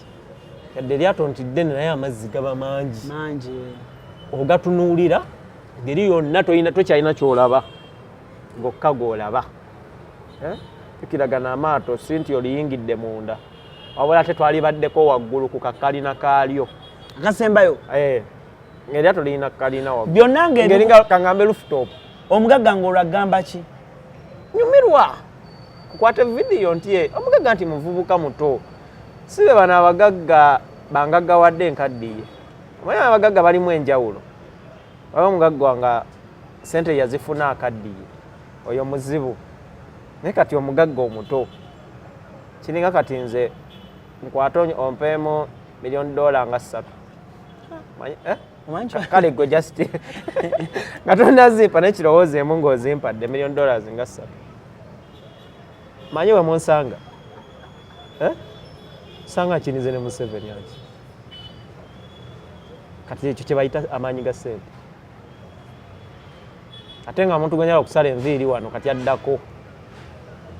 yadde eryato nti ddene, naye amazzi gaba mangi. Mangi. Ogatunuulira ngeri yonna toyina, tokyalina kyolaba, gokka g'olaba. Eh? Tukiragana amaato si nti oliyingidde munda, wabula ate twalibaddeko waggulu ku kakalina kaalyo. Akasembayo. Eh, ng'eryato lirina kalina waggulu. Byonna Ngeri nga kaŋŋambe rooftop. Omugagga ng'olwagamba ki? Nyumirwa kukwata vidiyo nti ye omugagga nti muvubuka muto, si be bano abagagga bangaggawadde enkaddiye. Omanyi abagagga balimu enjawulo. Waba omugagga nga sente yazifuna akaddiye, oyo muzibu, naye kati omugagga omuto kiringa kati nze nkwate ompeemu $1 million nga 3. Manyi, eh? Omanyi Kale gwe just nga tonazimpa, naye kirowoozeemu ng'ozimpadde $1 million nga 3, manyi we munsanga, eh? Sanga nkinize ne Museveni ati kati ekyo kye bayita amaanyi ga ssente. Ate nga omuntu gwenyala okusala enviiri wano kati addako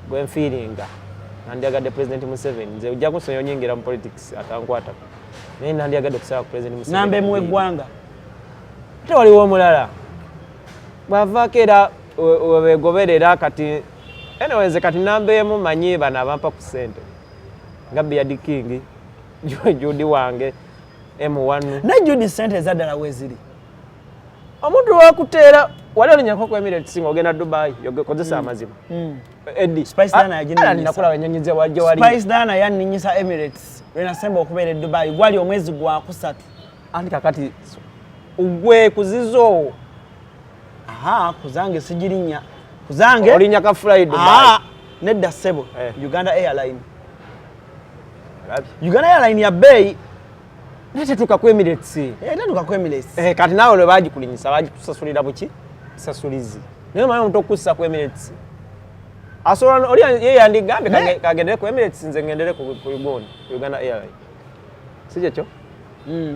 gwenfiiringa nandyagadde President Museveni. Nze ojja kunsonyiwa onyingira mu politics atankwatako, naye nandyagadde okusala ku President Museveni Namba emu enviiri. Eggwanga. Ate waliwo omulala bw'avaako era webegoberera kati. Anyway, nze kati namba emu manyi bano abampa ku ssente nga Biadi King, Judi wange M1. Naye Judi, sente ezaddala weeziri? Omuntu wakuteera wali olinyako ku Emirates nga ogenda Dubai, kozesa amazima Eddie. Spice Diana yaginninyisa. Nakulaba ennyonyi ze wajja wali. Spice Diana yanninyisa Emirates lwe nasemba okubeera e Dubai, gwali omwezi gwakusatu. Anti kakati gwe kuzizo. Aha, kuzange sigirinnya, kuzange. Olinnya ka Fly Dubai? Ah, nedda ssebo. Eh. Uganda Airline. Uganda Airline ya bbeeyi. Naye tetuuka ku Emirates. Eh, tetuuka ku Emirates. Eh, kati naawe lwe bagikulinyisa bagikusasulira buki sasulizi, naye omanyi omuntu okussa ku Emirates asobola oli ye yandigambye kagendere ku Emirates, nze ngendere ku Uganda, Uganda Airline, si kyekyo?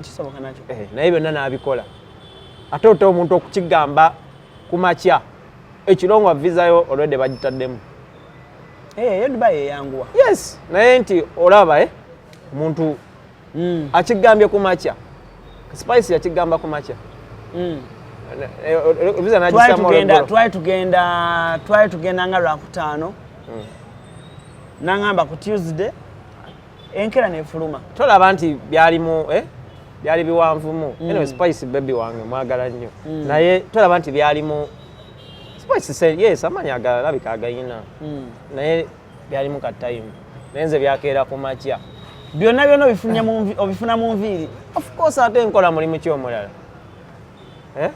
Kisoboka nakyo. Eh, naye byonna n'abikola, ate ote omuntu okukigamba ku makya ekiro nga visa yo olwedde bagitaddemu. Eh, yo Dubai eyanguwa. Yes, naye nti olaba eh, omuntu akigambye ku makya, Spice yakigamba ku makya. Visa Twali nagisamu tugenda olweggulo. Twali tugenda nga Lwakutaano, naŋŋamba ku Tuesday enkera nefuluma. Tolaba nti byalimu eh? Byali biwanvumu. Anyway, Spice baby wange mwagala nnyo, naye tolaba nti byalimu Spice yes, amaanyi agalabika agayina, naye byalimu ka time, naye nze byakeera ku makya. Byonna byonna obifuna mu nviiri? Of course, ate nkola mulimu ki omulala? Eh?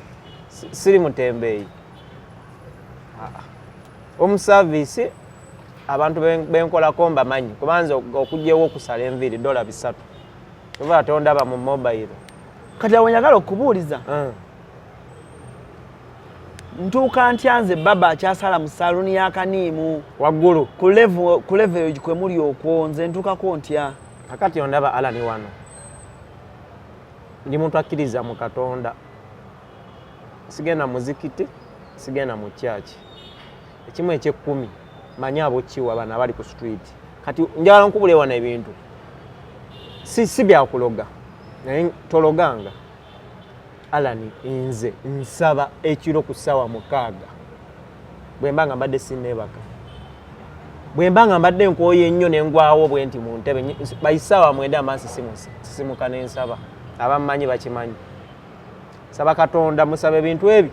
Siri mutembeeyi. Ah, ah. Omusaviisi abantu benkolako mbamanyi, kubanza okugyewo okusala enviiri $300, oba tondaba mu mobile. Kati awo njagala okubuuliza, ntuuka ntya nze baba akyasala mu saaluuni ya Kaniimu waggulu ku level kwe muli okwo, nze ntuukako ntya? Kakati ondaba Alani wano, ndi muntu akkiriza mu Katonda, sigenda muzikiti, sigenda mu kyaki, ekimu ekyekkumi manyi abokiwa bano abali ku street. Kati njagala nkubule wano ebintu si byakuloga, naye tologanga Alani. Nze nsaba ekiro ku ssaawa 6 bwe mba nga mbadde sinneebaka, bwe mba nga mbadde nkooye ennyo ne ngwawo bwe nti mu ntebe by ssaawa 9 mba nsisimuka n'ensaba. Abammanyi bakimanyi. Saba Katonda, musaba ebintu ebyo,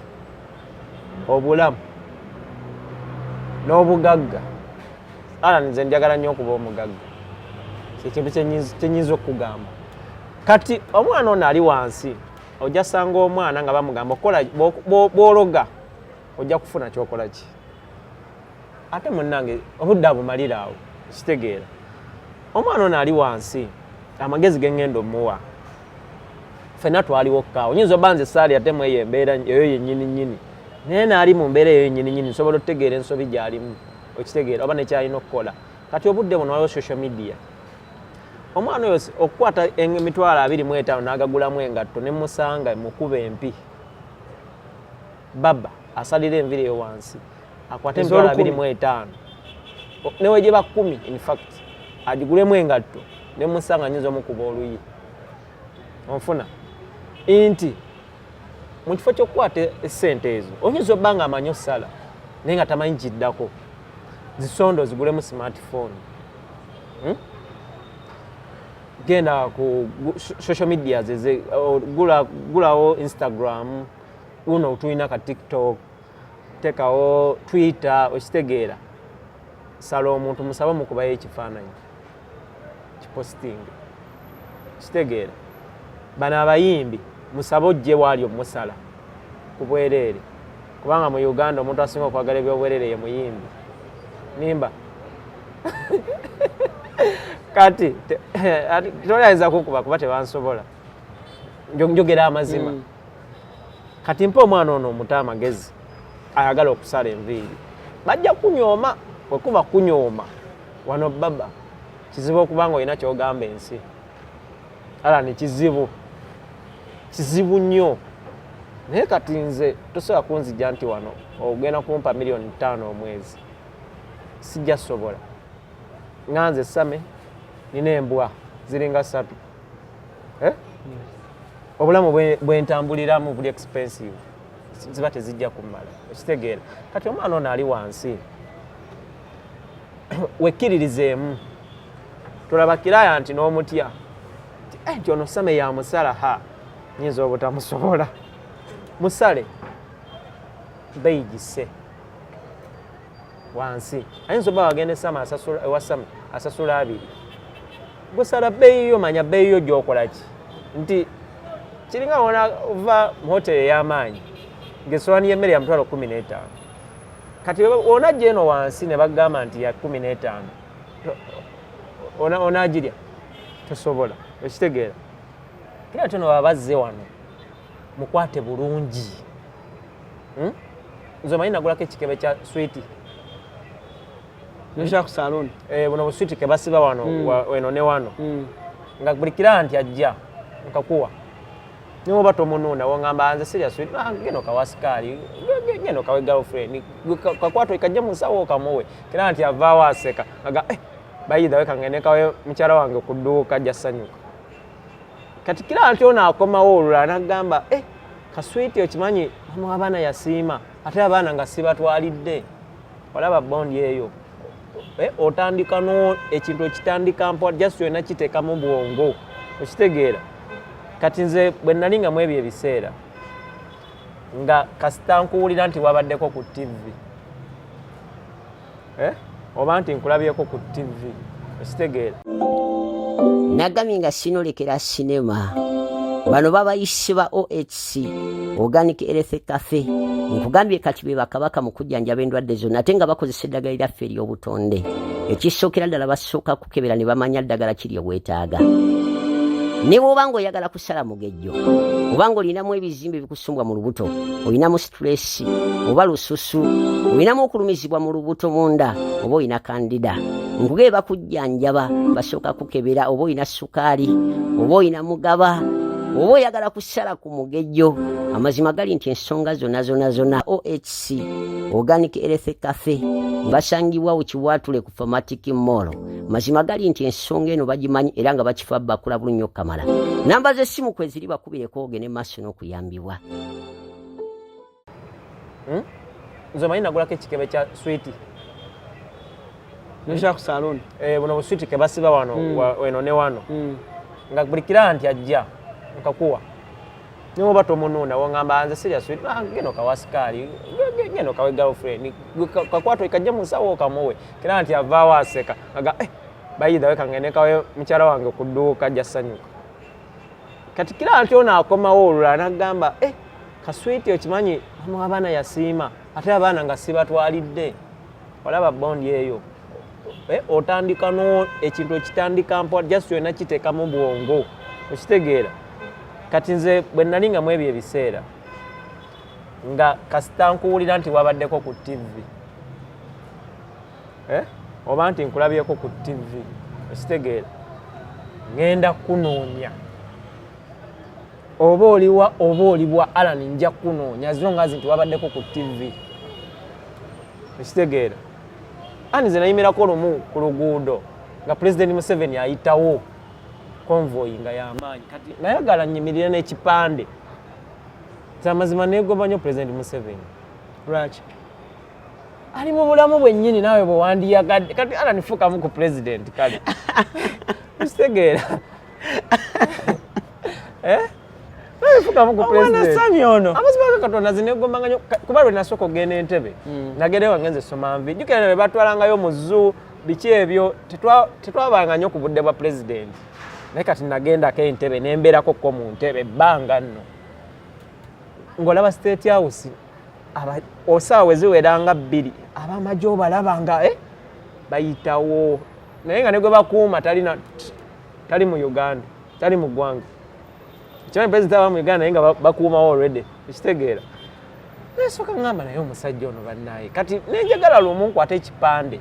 obulamu n'obugagga. Ala nze njagala nnyo okuba omugagga, kyekintu kyenyinza okukugamba. Kati omwana ono ali wansi, ojja sanga omwana nga bamugamba okukola bw'ologa ojja kufuna kyokola ki, ate munnange obudde abumalira awo. Kitegeera, omwana ono ali wansi, amagezi gengenda omuwa, ffenna twaliwo kkaawo. Nyinza obba nze saali ate mu eyo embeera eyo yennyini nnyini, naye naali mu mbeera eyo yennyini nnyini, nsobola okutegeera ensobi gy'alimu, okitegeera, oba nekyalina okukola. Kati obudde buno waliwo social media. Omwana oyo okukwata 25,000 n'agagulamu engatto, ne musanga mukuba empi, baba asalira enviri eyo wansi, akwate 25,000 newegye 10,000 in fact, agigulemu engatto, ne musanga nyinza omukuba oluyi. Onfuna nti mu kifo ky'okukwata essente ezo, oyinza obba nga amanyi osala naye nga tamanyi kiddako, zisondo ozigulemu smartphone, Genda ku social media zeze, gulawo Instagram, uno tulina ka TikTok, tekawo Twitter, okitegeera. Sala omuntu, musabe mukubayo ekifaananyi, kiposting, kitegeera. Bano abayimbi musabe ojje waali omusala ku bwereere, kubanga mu Uganda omuntu asinga okwagala ebyobwereere ye muyimbi. Nimba kati toyinza kukuba kuba tebansobola. Njogera amazima. Kati mpa omwana ono omuto amagezi ayagala okusala enviiri, bajja kunyooma. Bwekuba kunyooma wano baba kizibu okuba nga olina kyogamba ensi. Ala ni kizibu, kizibu nnyo. Naye kati nze tosobola kunzija nti wano ogenda kumpa 5 miliyoni omwezi, sijja sobola. Nga nze Same nina embwa ziringa ssatu, eh? Obulamu bwentambuliramu buli expensive, ziba tezijja kumala, okitegeera. Kati omwana ono ali wansi, wekkiririzeemu, tulaba kiraya nti n'omutya nti eh, nti ono Same yamusala, ha, nyinza obutamusobola. Musale beyigise wansi, ayinza oba wagenda esama asasula, ewa Same asasula 20, gusala bbeeyi yo, manya bbeeyi yo gyokola ki. Nti kiringa wona ova mu hoteri ey'amaanyi. Ng'essowaani y'emmere ya 15000. Kati onajja eno wansi ne bagamba nti ya 15, onaagirya? Tosobola. Okitegeera? Kira tono baba bazze wano, mukwate bulungi. Nze omanyi nagulako ekikebe kya switi. Nokira ku saloon. Eh, buno buswiti ke basiba wano, weno ne wano, nga buli client ajja nkakuwa, niwe oba tomunuuna, wongamba nze sirya switi. Ah, genda okawa sikaali, genda okawe girlfriend. Kakwata kajja mu nsawo okamuwe. Client avaawo aseka aga, eh, bayidha we kangende kawe mukyala wange ku dduuka, ajja sanyuka. Kati client ono akomawo olulala nagamba, eh, kaswiti okimanyi mama w'abaana yasiima, ate abaana nga sibatwalidde. Olaba bond eyo? Eh, otandika no ekintu okitandika mpola, just yonna kiteekamu bwongo. Okitegeera? Kati nze bwe nali nga mu ebyo ebiseera, nga kasita nkuwulira nti wabaddeko ku TV, eh? Oba nti nkulabyeko ku TV, okitegeera? Nagambye nga sinolekera sinema. Bano babayise ba OHC, Organic Health Cafe. Nkugambye kati be bakabaka mu kujjanjaba endwadde zonna, ate nga bakozesa eddagala lyaffe ery'obutonde. Ekisookera ddala, basooka kukebera ne bamanya ddagala kiri obwetaaga. Ne bw'oba ng'oyagala kusala mugejjo, oba ng'olinamu ebizimbe ebikusumbwa mu lubuto, olinamu stress oba lususu, olinamu okulumizibwa mu lubuto munda, oba olina candida, nkugee bakujjanjaba. Basooka kukebera oba olina sukaali, oba olina mugaba, oba oyagala kusala ku mugejjo. Amazima gali nti ensonga zonna zonna zonna, OHC Organic Health Cafe basangibwa Kiwatule ku Famatic Mall. Mazima gali nti ensonga eno bagimanyi era nga bakifa, bakula bulungi okukamala. Namba z'essimu kwe ziri, bakubireko ogende maaso n'okuyambibwa. Nze omanyi nagulako ekikebe kya switi. Nokira ku saloon. Eh, buno buswiti ke basiba wano, weno ne wano, nga buli client ajja nkakuwa, niwe oba tomunuuna, wongamba nze sirya switi. Ah, genda okawa sikaali, genda okawe girlfriend. Kakwata kajja mu nsawo okamuwe. Client avaawo aseka aga, eh, bayidha we kangende kawe mukyala wange ku dduuka, ajja sanyuka. Kati client ono akomawo olulala nagamba, eh, kaswiti okimanyi mama w'abaana yasiima, ate abaana nga sibatwalidde. Olaba bond eyo? Eh, otandika no ekintu okitandika mpola, just yonna kiteekamu bwongo. Okitegeera? Kati nze bwe nali nga mu ebyo ebiseera, nga kasita nkuwulira nti wabaddeko ku TV, eh? Oba nti nkulabyeko ku TV, okitegeera? Ŋŋenda kunoonya, oba oliwa oba olibwa. Alan, nja kunoonya as long as nti wabaddeko ku TV. Okitegeera? Ani nze nayimirako lumu ku luguudo nga Pulezidenti Museveni ayitawo, convoy nga yamaanyi. Kati nayagala nyimirire n'ekipande. Nze amazima neegomba nnyo Pulezidenti Museveni. Lwaki? Ali mu bulamu bwennyini naawe bwe wandiyagadde. Kati Alan, fukamu ku pulezidenti. Kale okitegeera? Eh? Nawe fukamu ku Omwana pulezidenti. Sami ono. Amazima ga Katonda zinegombanga nnyo, kuba lwe nasooka okugenda Entebe, nagenda wange nze soma nvi, jjukira ne batwalangayo mu zoo, biki ebyo, tetwabanga nnyo ku budde bwa pulezidenti. Naye kati nagendako Entebe nembeerako ko mu ntebe ebbanga nno, ng'olaba State House, osaawa we ziwera nga 2, abamagye obalaba nga, eh, bayitawo, naye nga ne gwe bakuuma talina, tali mu Uganda, tali mu ggwanga. Kimanyi pulezidenti aba mu Uganda, naye nga bakuumawo already. Ekitegeera? Nesooka ngamba, naye omusajja ono bannaye. Kati nenjagala lumu nkwate ekipande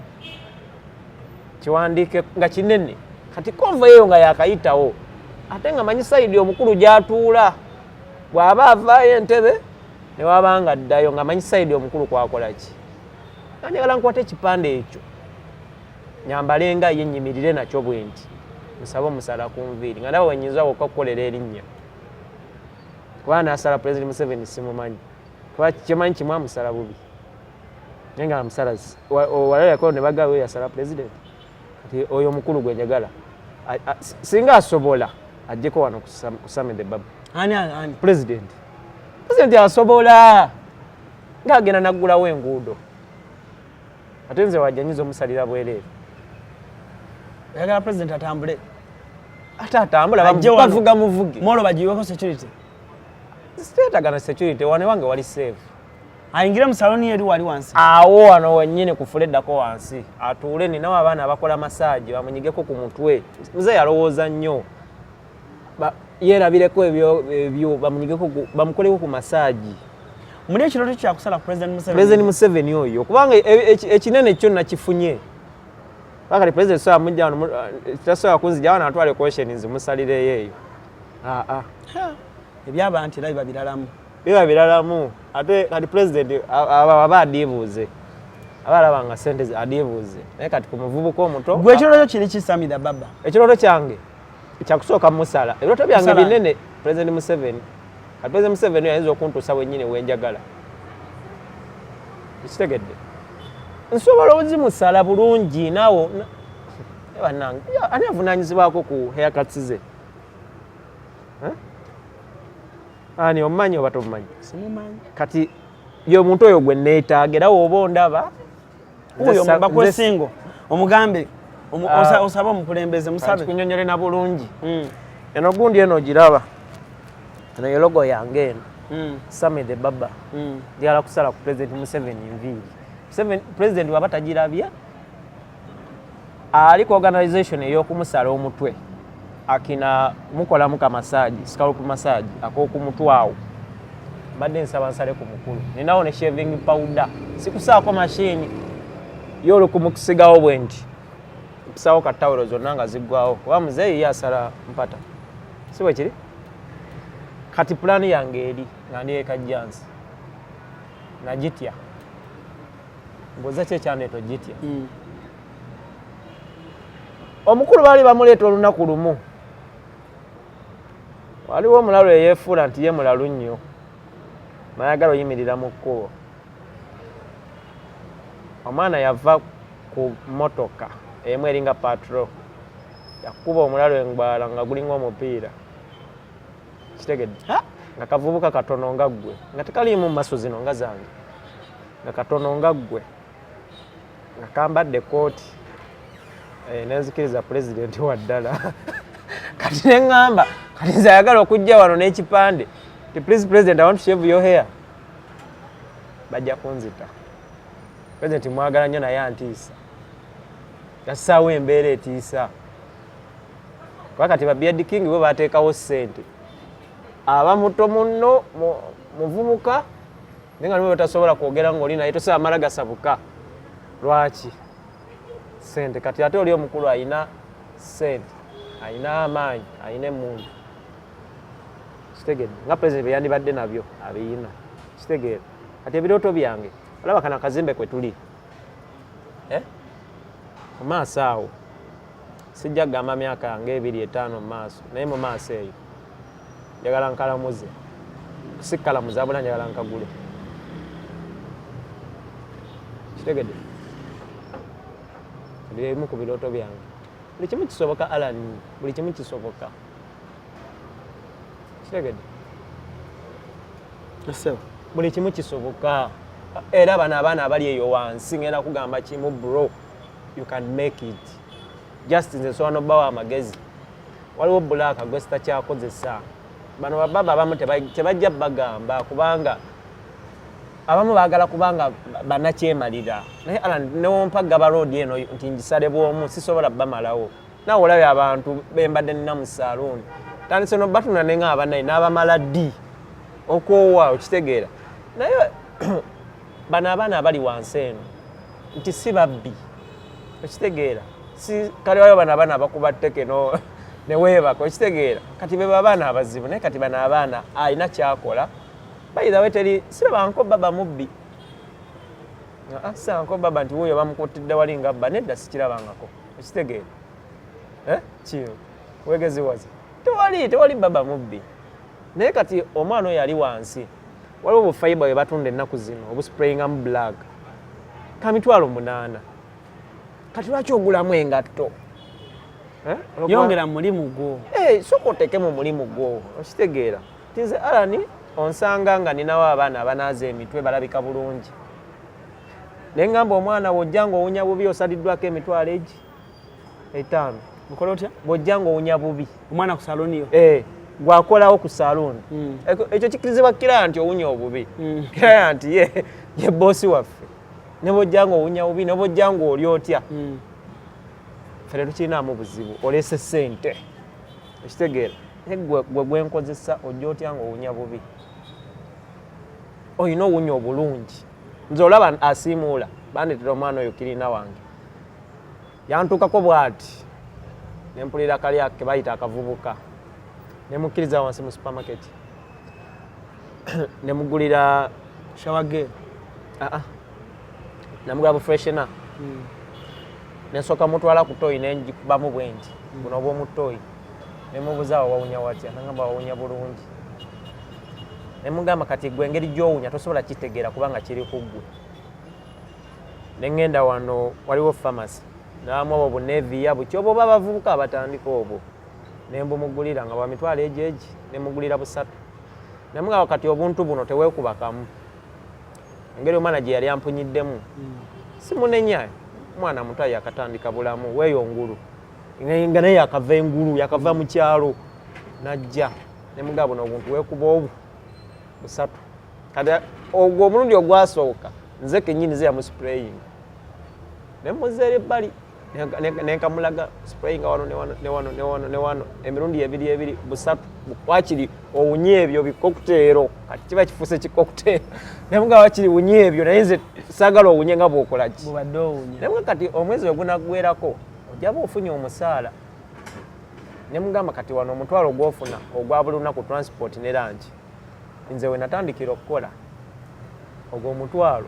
kiwandiike nga kinene. Kati convoy eyo nga yakayitawo, ate nga manyi side omukulu gy'atuula, bw'aba avaayo Entebe ne waba nga addayo, nga manyi side omukulu kwakola ki. Nga njagala nkwate ekipande ekyo, nyambale nga ye, nyimirire nakyo bwe nti, nsabe omusala ku nviiri, nga ndaba wenyinza wokka okukolera erinnya, kuba nasala President Museveni simumanyi, kuba kyemanyi kimu, amusala bubi, naye nga amusala walayako ne bagaba yasala president. Kati oyo omukulu gwe njagala, singa asobola ajjeko wano ku Sammy the Barber. Ani ani? President, president asobola ng'agenda naggulawo enguudo, ate nze wajja nyinza omusalira bwereere. Oyagala president atambule? Ate atambula. Ajje wano. Bavuga muvuge. Mall bagiweko security. Siteetagana security, wane wange wali safe. Ayingire mu saloni eri wali wansi. Awo wano wennyini ku floor eddako wansi atuule, ninawo abaana abakola massage, bamunyigeko ku mutwe. Muzeeyi alowooza nnyo. Yeerabireko ebyo bamunyigeko bamukoleko ku massage. Muli ekirooto kyakusala President Museveni. President Museveni oyo, kubanga ekinene kyo nakifunye. Paka president sobola mujja wano, tasobola kunzija wano atwale questions musalireyo eyo. Aa. Ebyabantu era biba biralamu. Biba biralamu. Ate kati president aba adiibuuze, aba alaba nga sente adiibuuze, naye kati ku muvubuka omuto. Gwe ekirooto kiri ki, Sammy the Barber? Ekirooto kyange kyakusooka musala. Ebirooto byange Musala. binene. President Museveni, kati President Museveni ayinza okuntuusa wennyini wenjagala. Ekitegedde, nsobola ozimusala bulungi naawe. Bannange, ani avunanyizibwako ku haircuts ze? Eh? Ani omumanyi oba tomumanyi? Simumanyi. Kati ye omuntu oyo gwe neetaaga, era woba ondaba Oyo bakwesingo omugambe Ah. osabe omukulembeze musabe. Kunyonyole na bulungi. Eno gundi eno ogiraba, eno ye logo yange eno. Sammy the Barber. Njagala kusala ku President Museveni nviiri. President waba tagirabye, ali ku organization ey'okumusala omutwe, akina mukolamu ka massage, scalp massage ak'okumutwe awo. Mbadde nsaba nsale ku mukulu. Ninawo ne shaving powder, sikusaako mashini ye, olukumukusigawo bwe nti mpisawo katawulo zonna nga ziggwawo, kuba muzeeyi ye asala mpata, si bwe kiri? Kati pulaani yange eri nga ndi ekajjansi nagitya, mbuuza ki ekyandeeta ogitya. Omukulu baali bamuleeta olunaku lumu, waliwo omulalu eyeefuula nti ye mulalu nnyo, nayagala oyimirira mu kkubo. Omwana yava ku motoka emu eringa patrol, yakuba omulalu engwala nga gulinga omupiira. Kitegedde? Nga kavubuka katono nga ggwe, nga tekaliimu mu maso zino nga zange, nga katono nga ggwe, nga kambadde kooti. Nenzikiriza pulezidenti wa ddala. Kati neŋŋamba, kati nze ayagala okujja wano n'ekipande ti "Please president, I want to shave your hair," bajja kunzita. President mwagala nnyo, naye antiisa, yassaawo embeera etiisa, kuba kati ba Beard King bo bateekawo ssente. Aba muto munno, muvubuka, naye nga niwe batasobola kwogera ng'oli naye tosobola mala gasabuka. Lwaki? Ssente. Kati ate oli omukulu ayina ssente, ayina amaanyi, ayina emmundu. Kitegedde? Nga president bwe yandibadde nabyo abiyina. Kitegeera? Kati ebirooto byange, olaba kano akazimbe kwe tuli, eh? Mu maaso awo, sijja kugamba myaka yange 2, 5 mu maaso, naye mu maaso eyo njagala nkalamuze, si kalamuze abula, njagala nkagule. Kitegedde? Ebimu ku birooto byange, buli kimu kisoboka, Alan, buli kimu kisoboka. Kitegedde? Ssebo. Buli kimu kisoboka. Era bano abaana abali eyo wansi, ngenda kugamba kimu, bro, you can make it. Just nze nsobola nobbawo amagezi. Waliwo black gwe sitakyakozesa. Bano bababa abamu tebajja bagamba, kubanga abamu baagala kubanga banakyemalira. Naye Alan, newompa gaba road eno nti ngisale bwomu, sisobola bamalawo. Naawe olabye abantu bembadde nina mu saaluuni, tandise nobatuna nenga abanaye n'abamala ddi okwowa. Okitegeera? Naye bano abaana abali wansi eno nti si babbi. Okitegeera? Si kale waliwo bano abaana abakuba tteke no neweebaka. Okitegeera? Kati be babaana abazibu. Naye kati bano abaana alina kyakola. Bayirawe, teri sirabanko baba mubbi. Ah, siranko baba nti wuuyo bamukuttidde wali nga bba. Nedda, sikirabangako. Okitegeera? Eh? Kiyo wegeziwaza, tewali, tewali baba mubbi. Naye kati omwana oyo ali wansi, waliwo bu fibre bwe batunda ennaku zino obusprayingamu black ka 800,000. Kati lwaki ogulamu engatto? Eh? Yongera mulimu gwo. Eh, sooka oteeke mu mulimu gwo. Okitegeera ti nze Alani onsanga nga ninawo abaana abanaaza emitwe balabika bulungi, naye ngamba omwana wojja ng'owunya bubi, osaliddwako 50,000. Okola otya? Bw'ojja ng'owunya bubi. Omwana ku saloni yo? Eh, Gwakolawo ku saluuni. Ekyo kikirizibwa client owunya obubi. Client ye boss waffe, ne bwojja nga owunya bubi, ne bwojja nga oli otya, ffe tetukirinaamu buzibu, oleese ssente, ekitegeera. Naye gwe gwenkozesa, ojja otya nga owunya bubi? Olina owunya obulungi. Nze olaba asiimuula, bandetera omwana oyo kirina wange, yantuukako bw'ati, nempulira kali ke bayita akavubuka, nemukkiriza wansi mu supermarket, nemugulira Shower gel. Ah, ah. Namugula bu freshener, nensooka mutwala ku toyi, nenjikubamu bwenti buno obwomu toyi, nemubuuza, "Awo wawunya watya?" Nagamba, "Wawunya bulungi." Nemugamba, "Kati gwe engeri gyowunya tosobola kitegeera kubanga kiri ku ggwe." Neŋŋenda wano waliwo pharmacy, namu obwo buneviya buki obwo oba abavubuka abatandika obwo, nembumugulira nga bwa mitwalo egyo egi, nemugulira busatu. Nemugamba, "Kati obuntu buno teweekubakamu." Engeri omwana gye yali ampunyiddemu, simunenya, mwana muto yakatandika bulamu weeyo ngulu, nga naye yakava engulu, yakava mu kyalo najja. Nemugamba, "Buno obuntu weekuba obu busatu." Kati ogwo omulundi ogwasooka nze kenyini ze yamusprayinga, nemuza eri ebbali, nenkamulaga sprayinga wano ne wano ne wano ne wano ne wano, emirundi ebiri ebiri, busatu wakiri owunye ebyo bikokutero. Kati kiba kifuuse kikokutero. Nemugamba, "Wakiri wunye ebyo, naye nze saagala owunye nga bw'okola ki." Bwobadde owunya. Nemugamba, "Kati omwezi we gunaggwerako ojjaba ofunye omusaala." Nemugamba, "Kati wano omutwalo gwofuna ogwa buli lunaku, transport ne lunch, nze we natandikira okukola ogwo omutwalo,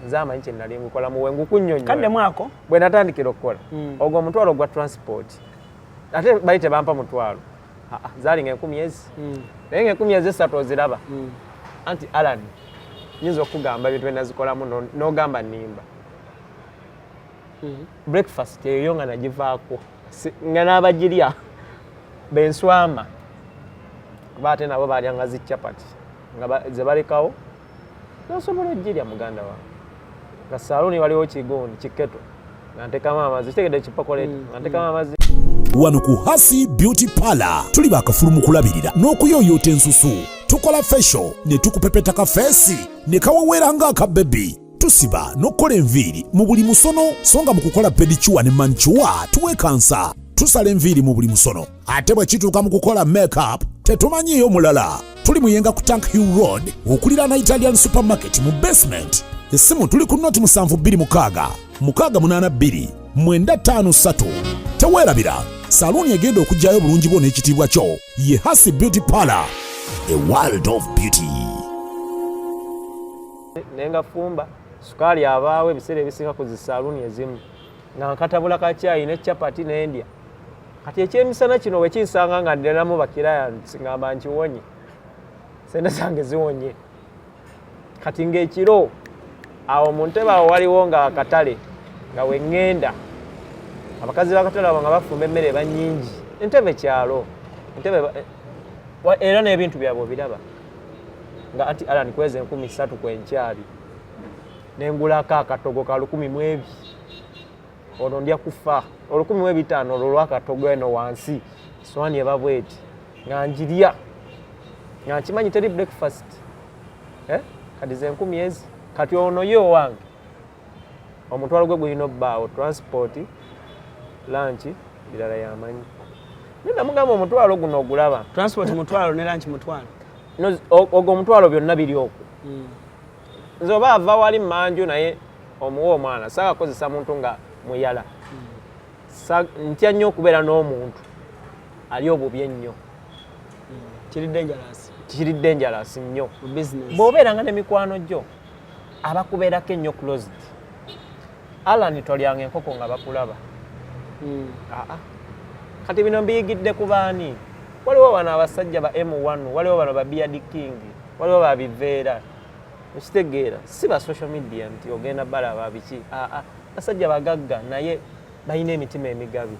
nze amanyi kye nali ngukola muwe ngukunnyonnyola." Kaddemu ako. Bwe natandikira okukola, ogwo omutwalo gwa transport, ate bali tebampa mutwalo. Ah, ah, zaali nga 1000 ezi, naye nga 1000 ezi esatu oziraba. Anti Alan, nyinza okugamba ebintu byenazikolamu n'ogamba nimba. Breakfast eyo nga nagivaako, nga n'abagirya benswama, kuba ate nabo balyanga zi chapati nga ze balekawo, nosobola ogirya muganda wange. Nga saluuni waliwo kigundi kiketo, nga ntekamu amazzi, kitegedde kipakoleti, nga ntekamu amazzi. Wano ku Hasi Beauty Parlor tuli bakafulu mu kulabirira n'okuyooyoota ensusu. Tukola facial ne tukupepeta ka face ne kawewera ng'akabebi. Tusiba n'okukola enviiri mu buli musono, so nga mu kukola pedicure ne manicure tuwekansa. Tusala enviiri mu buli musono, ate bwe kituuka mu kukola makeup tetumanyiiyo mulala. Tuli Muyenga ku Tank Hill Road, okuliraana Italian Supermarket mu basement. Essimu tuli ku 0726 682 953. Teweerabira, saluuni egenda okugyayo obulungi bwo n'ekitiibwa kyo ye Hasi Beauty Parlor, a world of beauty. Naye nga fumba sukaali abaawo ebiseera ebisinga ku zisaaluuni ezimu, nga nkatabula kacyayi ne chapati nendya. Kati ekyemisana kino wekinsanga nga ndinamu ba clients, ngamba nkiwonye, sente zange ziwonye. Kati ng'ekiro awo mu ntebe awo waliwo nga akatale, nga weŋŋenda abakazi b'akatale abo nga bafumba emmere eba nnyingi. Entebe kyalo, entebe era n'ebintu byabwe obiraba nga anti Alan kweza 3000 kwenkyali, nengulako akatogo ka 1000 mu ebi, olwo ndya kufa 1005, olwo lwakatogo eno wansi swaani eba bweti, nga njirya nga nkimanyi teri breakfast, eh? Kati ze 1000 ezi. Kati ono ye owange omutwalo gwe gulina obbaawo transport, lunch, birala yamanyi. Naye namugamba, "Omutwalo guno ogulaba." Transport mutwalo ne lunch mutwalo? No, ogwo omutwalo byonna biri okwo. Nze oba ava wali mmanju, naye omuwa omwana, saagakozesa muntu nga muyala. Ntya nnyo okubeera n'omuntu ali obubi ennyo. Kiri dangerous. Kiri dangerous nnyo. Mu business. Bw'obeeranga ne mikwano gyo abakubeerako ennyo closed, Alan, tolyanga enkoko nga bakulaba. Aa, kati bino mbiyigidde ku baani? Waliwo bano abasajja ba M1, waliwo bano ba Beard King, waliwo ba Biveera, ekitegeera si ba social media nti ogenda balaba biki. Aa, basajja bagagga naye balina emitima emigabi.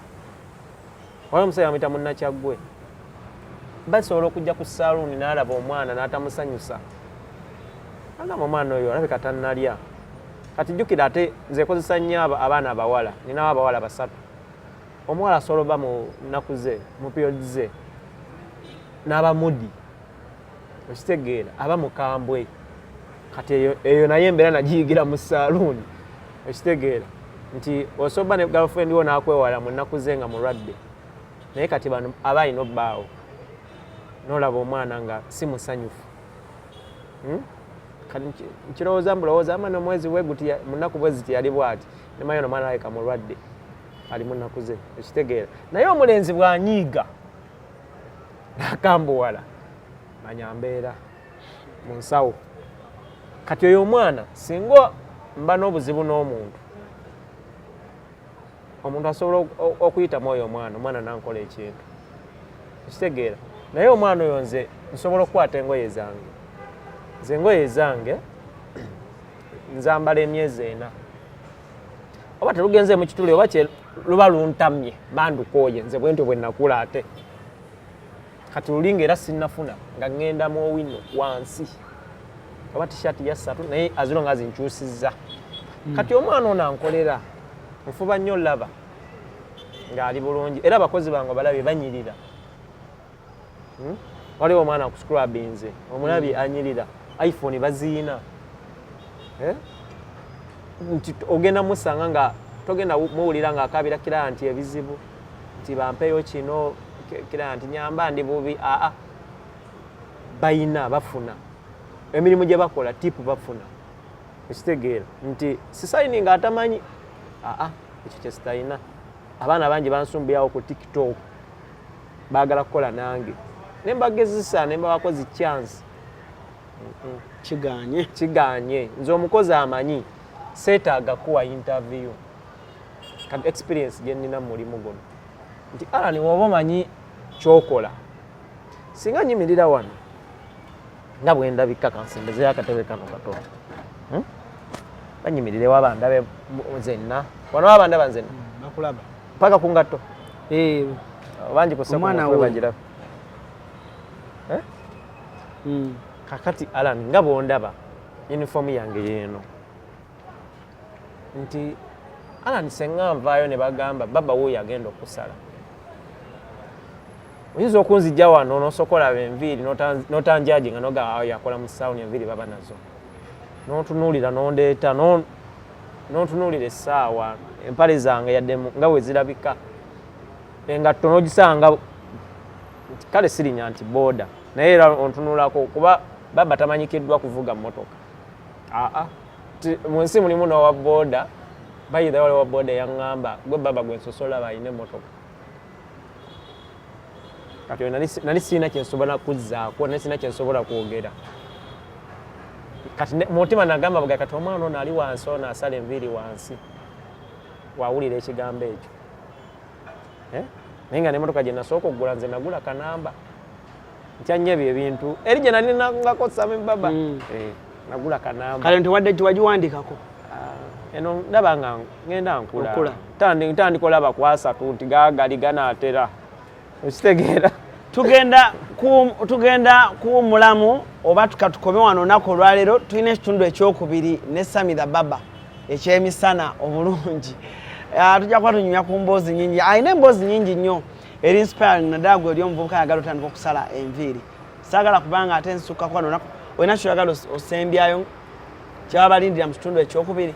Waliwo omusajja bamuyita Munnakyaggwe, basobola okujja ku saluuni n'alaba omwana n'atamusanyusa, agamba, "Omwana oyo alabika tannalya." Kati jjukira ate nze kozesa nnyo abaana abawala, ninawo abawala basatu. Omuwala asobola oba mu nnaku ze, mu period ze. N'abamudi, okitegeera, aba mukambwe. Kati eyo naye embeera nagiyigira mu saaluuni, okitegeera, nti osoba ne girlfriend wo n'akwewala mu nnaku ze nga mulwadde, naye kati bano aba alina obbaawo n'olaba omwana nga si musanyufu. Kati nkirowooza mbulowooza ama nomwezi bwe guti mu nnaku bwe ziti yali bwati, nemanyi ono omwana alabika mulwadde, ali mu nnaku ze, okitegeera. Naye omulenzi bw'anyiiga n'akambuwala, manya mbeera mu nsawo. Kati oyo omwana, singa mba n'obuzibu n'omuntu, omuntu asobola okuyitamu oyo omwana, omwana nankola ekintu, okitegeera. Naye omwana oyo nze nsobola okukwata engoye zange, nze engoye zange nzambala emyezi 4, oba telugenze mu kituli, oba kye luba luntamye, bandukooye. Nze bwentyo bwe nakula. Ate kati lulinga era sinnafuna nga ŋŋenda mu owino wansi oba tishaati ya ssatu, naye azino nga zinkyusizza. Kati omwana ono ankolera, nfuba nnyo laba ng'ali bulungi, era abakozi bange balabye banyirira. Waliwo omwana akuscrubinze, omulabye anyirira, iPhone baziina. Eh? Nti ogenda musanga nga togenda muwulira ng'akaabira kirala nti ebizibu nti bampeyo kino, kirala nti nyamba ndi bubi. Aa, bayina bafuna emirimu gye bakola, tip bafuna, ekitegeera nti sisayininga atamanyi. Aa, ekyo kyesitalina. Abaana bangi bansumbuyawo ku TikTok, baagala kukola nange, ne mbagezesa ne mbawako zi chance. Kiganye. Kiganye. Nze omukozi amanyi seetaaga kuwa interview. Kati experience gye nnina mu mulimu guno nti Alan, woba omanyi kyokola, singa nyimirira wano nga bwe ndabika, kansembezeyo akatebe kano katono. Banyimirirewo abandabe nzenna wano, abandaba nzenna. Bakulaba. Paka ku ngatto. Eh, bangi ku Omwana mutwe we. Bagiraba. Eh? Kakati Alan, nga bwondaba, uniform yange yeeno, nti Alan, senga nvaayo ne bagamba baba wuuyo agenda okusala, oyinza okunzijja wano nosooka olaba enviiri n'otanjaji nga noga awo yakola mu sawuni, enviiri baba nazo, n'ontunuulira n'ondeeta n'ontunuulira essaawa, empale zange yadde nga bwe zirabika, engatto n'ogisanga nti kale sirinya nti booda, naye era ontunulako kuba baba tamanyikiddwa kuvuga mmotoka. Aa, mu nsi mulimu n'owa booda bayitha, waliwo wa booda yaŋŋamba, gwe baba gwe nsosola balina emmotoka. Kati oyo nali sirina kyensobola kuzzaako, nali sirina kyensobola kwogera. Kati mu mutima nagamba buga, kati omwana ono ali wansi, ono asala enviiri wansi wawulira ekigambo ekyo. Eh? Naye nga nemotoka gye nasooka okugula, nze nagula kanamba, ntya nnyo ebyo ebintu eri gye nali nangako Sami Baba. Eh, nagula kanamba. Kale ntiwadde tiwagiwandikako. Ah, eno ndaba nga ngenda nkula. Okula. Ntandika olaba ku 30 nti gaagali ganaatera, okitegeera. Tugenda kuwummulamu oba tukatukome wano olunaku olwaleero. Tulina ekitundu ekyokubiri ne Sami the Baba ekyemisana obulungi. Ah, tujja kuba tunyumya ku mboozi nyingi, alina emboozi nyingi nnyo eri inspiring, naddala gwe eri omuvubuka ayagala otandika okusala enviiri. Saagala kubanga ate nsukkako wano olunaku. Olina kyoyagala osembyayo kyaba balindira mu kitundu ekyokubiri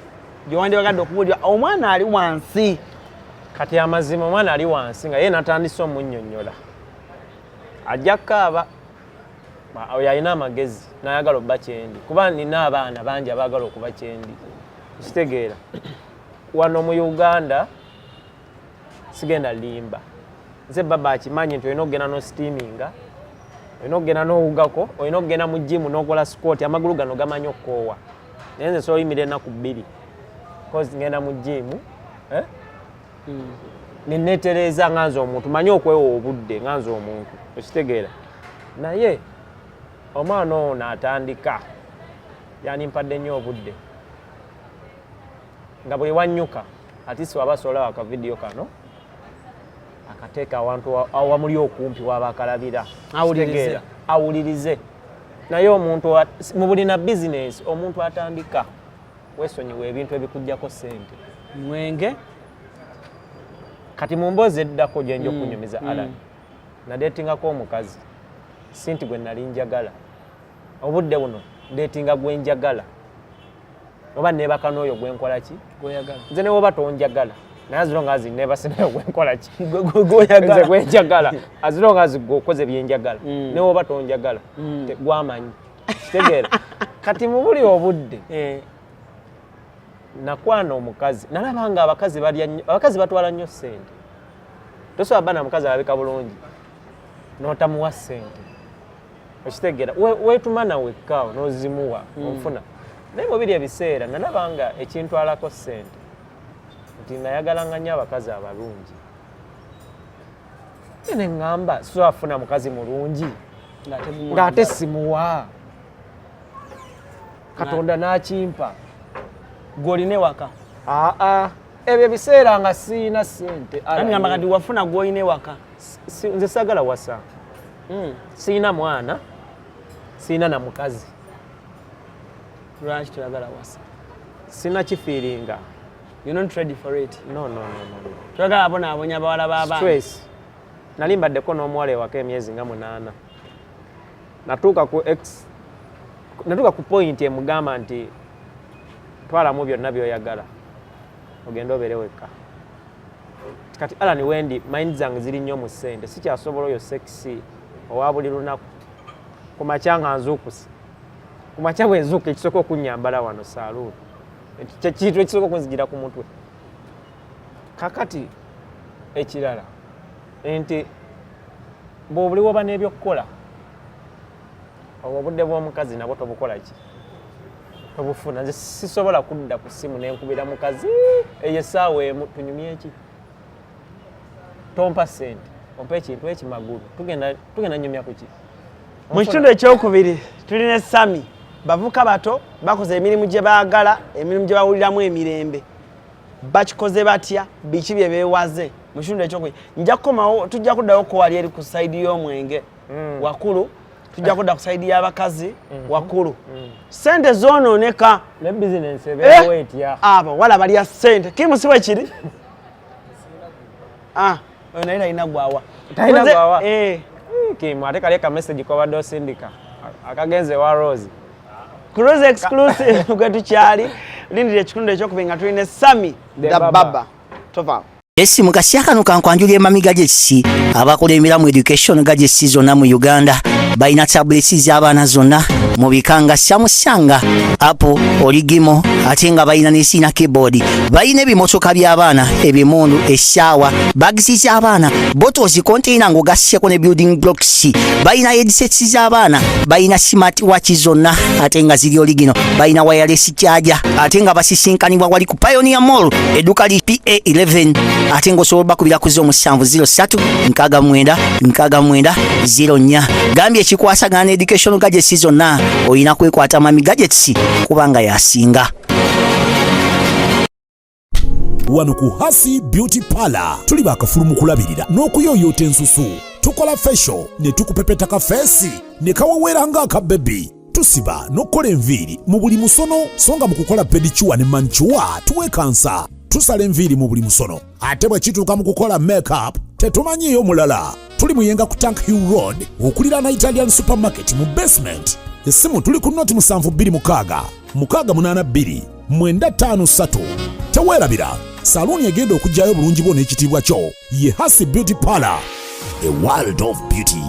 gyewandibagadde okubuulira omwana ali wansi? Kati amazima, omwana ali wansi nga ye natandise omunnyonnyola, ajja kukaaba. Oyo alina amagezi n'ayagala okuba kyendi, kuba nina abaana bangi abaagala okuba kyendi, kitegeera. Wano mu Uganda sigenda limba, nze baba akimanyi nti olina okugenda n'osteaminga, olina okugenda n'owugako, olina okugenda mu gym n'okola squat. Amagulu gano gamanyi okukoowa, naye nze sobola oyimira ennaku 2 cause ngenda mu gym, eh? Neneetereeza nga nze omuntu manyi okwewa obudde nga nze omuntu, okitegeera. Naye omwana ono atandika yanimpadde nnyo obudde nga buli wanyuka atisi waba asobola akavidiyo kano akateeka awantu awamuli okumpi waba akalabira. Awulirize. Kitegeera, awulirize. Naye omuntu mu buli na bizinesi, omuntu atandika weesonyiwa ebintu ebikugjako ssente. Mwenge. Kati mu mboozi eddako gyenja okunyumiza, Alan, nadeetingako omukazi. Si nti gwe nali njagala. Obudde buno ndeetinga gwe njagala, oba neebaka n'oyo gwe nkola ki? Gwoyagala. Nze ne woba tonjagala, naye as long as neebase nayo gwe nkola ki? Gwoyagala. Nze gwenjagala, as long as gwe okoze byenjagala, ne woba tonjagala, gwamanyi kitegeera. Kati mu buli obudde nakwana omukazi, nalaba nga abakazi balya nnyo, abakazi batwala nnyo ssente. Tosobola bba na mukazi alabika bulungi n'otamuwa ssente, okitegeera? Weetuma nawe ekkaawo n'ozimuwa, onfuna. Naye mu biri ebiseera nalaba nga ekintwalako ssente nti nayagalanga nnyo abakazi abalungi. Naye ne ŋŋamba, sobola funa mukazi mulungi ng'ate simuwa. Katonda n'akimpa. Gwolina ewaka? Aa, ebyo ebiseera nga siina ssente. Ngamba kati wafuna gwolina ewaka? Nze saagala wasa. Siina mwana, siina na mukazi. Lwaki toyagala wasa? Sina kifiiringa. You're not ready for it? No, no, no, no, no. Toyagala abonaabonya abawala b'abaana? Stress. Nali mbaddeko n'omuwala ewaka emyezi nga 8. Natuuka ku ex, natuuka ku point emugamba nti twalamu byonna by'oyagala, ogende obeere wekka. Kati Alan, wendi mind zange ziri nnyo mu ssente, sikyasobola oyo sex owa buli lunaku. Ku makya nga nzuukuse, ku makya bwe nzuuka, ekisooka okunyambala wano saaluuni, kintu ekisooka okunzigira ku mutwe. Kakati ekirala nti bw'obuli woba n'ebyokukola, obwo obudde bw'omukazi nabwo tobukola ki? Tobufuna. Nze sisobola kudda ku ssimu nenkubira mukazi eyo essaawa emu, tunyumye eki? Tompa ssente, ompa ekintu ekimagulu, tugenda nyumya ku ki? Mu kitundu ekyokubiri tulina Sami. Bavuka bato bakoze emirimu gye baagala, emirimu gye bawuliramu emirembe. Bakikoze batya? Biki bye beewaze? Mu kitundu ekyokubiri nja kukomawo, tujja kuddawo ko wali eri ku side y'omwenge wakulu, tujja kudda ku side y'abakazi wakulu. Sente zoonooneka. Ne bizinensi ebeerawo etya? Abawala balya sente. Kimusi bwe kiri. Ah, oyo naye talina gwawa. Talina gwawa? Eh. Kimu, ate kali ka message kobadde osindika akagenze ewa Rose. Cruise Exclusive gwe tukyali. Lindira ekitundu ekyokubiri nga tulina Sami The the Baba. Baba. Tovaawo. Esi mu kasya kano kankwanjulira Mami Gadgets, abakulembera mu education gadgets zonna mu Uganda. Balina tablets z'abaana zonna mu bika nga Samsung, Apple, Origimo, ate nga balina ne sina keyboard. Balina ebimotoka by'abaana, ebimundu, essaawa, bags z'abaana, bottles, container ng'ogasseko ne building blocks. Balina headsets z'abaana, balina smart watch zonna ate nga ziri original, balina wireless charger, ate nga basisinkanibwa wali ku Pioneer Mall, edduka li PA11, ate ng'osobola bakubira ku 07 03 69 69 04. Gambye ekikwasagana ne education gadgets zonna, olina kwekwata Mami Gadgets kubanga yasinga. Wano ku Hasi Beauty Parlor tuli bakafulu mu kulabirira n'okuyooyoota ensusu. Tukola facial ne tukupepeta ka face ne kawewera ng'akabebi. Tusiba n'okukola enviiri mu buli musono, so nga mu kukola pedicure ne manicure tuwekansa. Tusala enviiri mu buli musono, ate bwe kituuka mu kukola makeup tetumanyiiyo mulala. Tuli Muyenga ku Tank Hill Road, okuliraana Italian Supermarket mu basement. Essimu tuli ku 0726 682 953. Teweerabira, saluuni egenda okugyayo obulungi bwo n'ekitiibwa kyo ye Hasi Beauty Parlor, a world of beauty.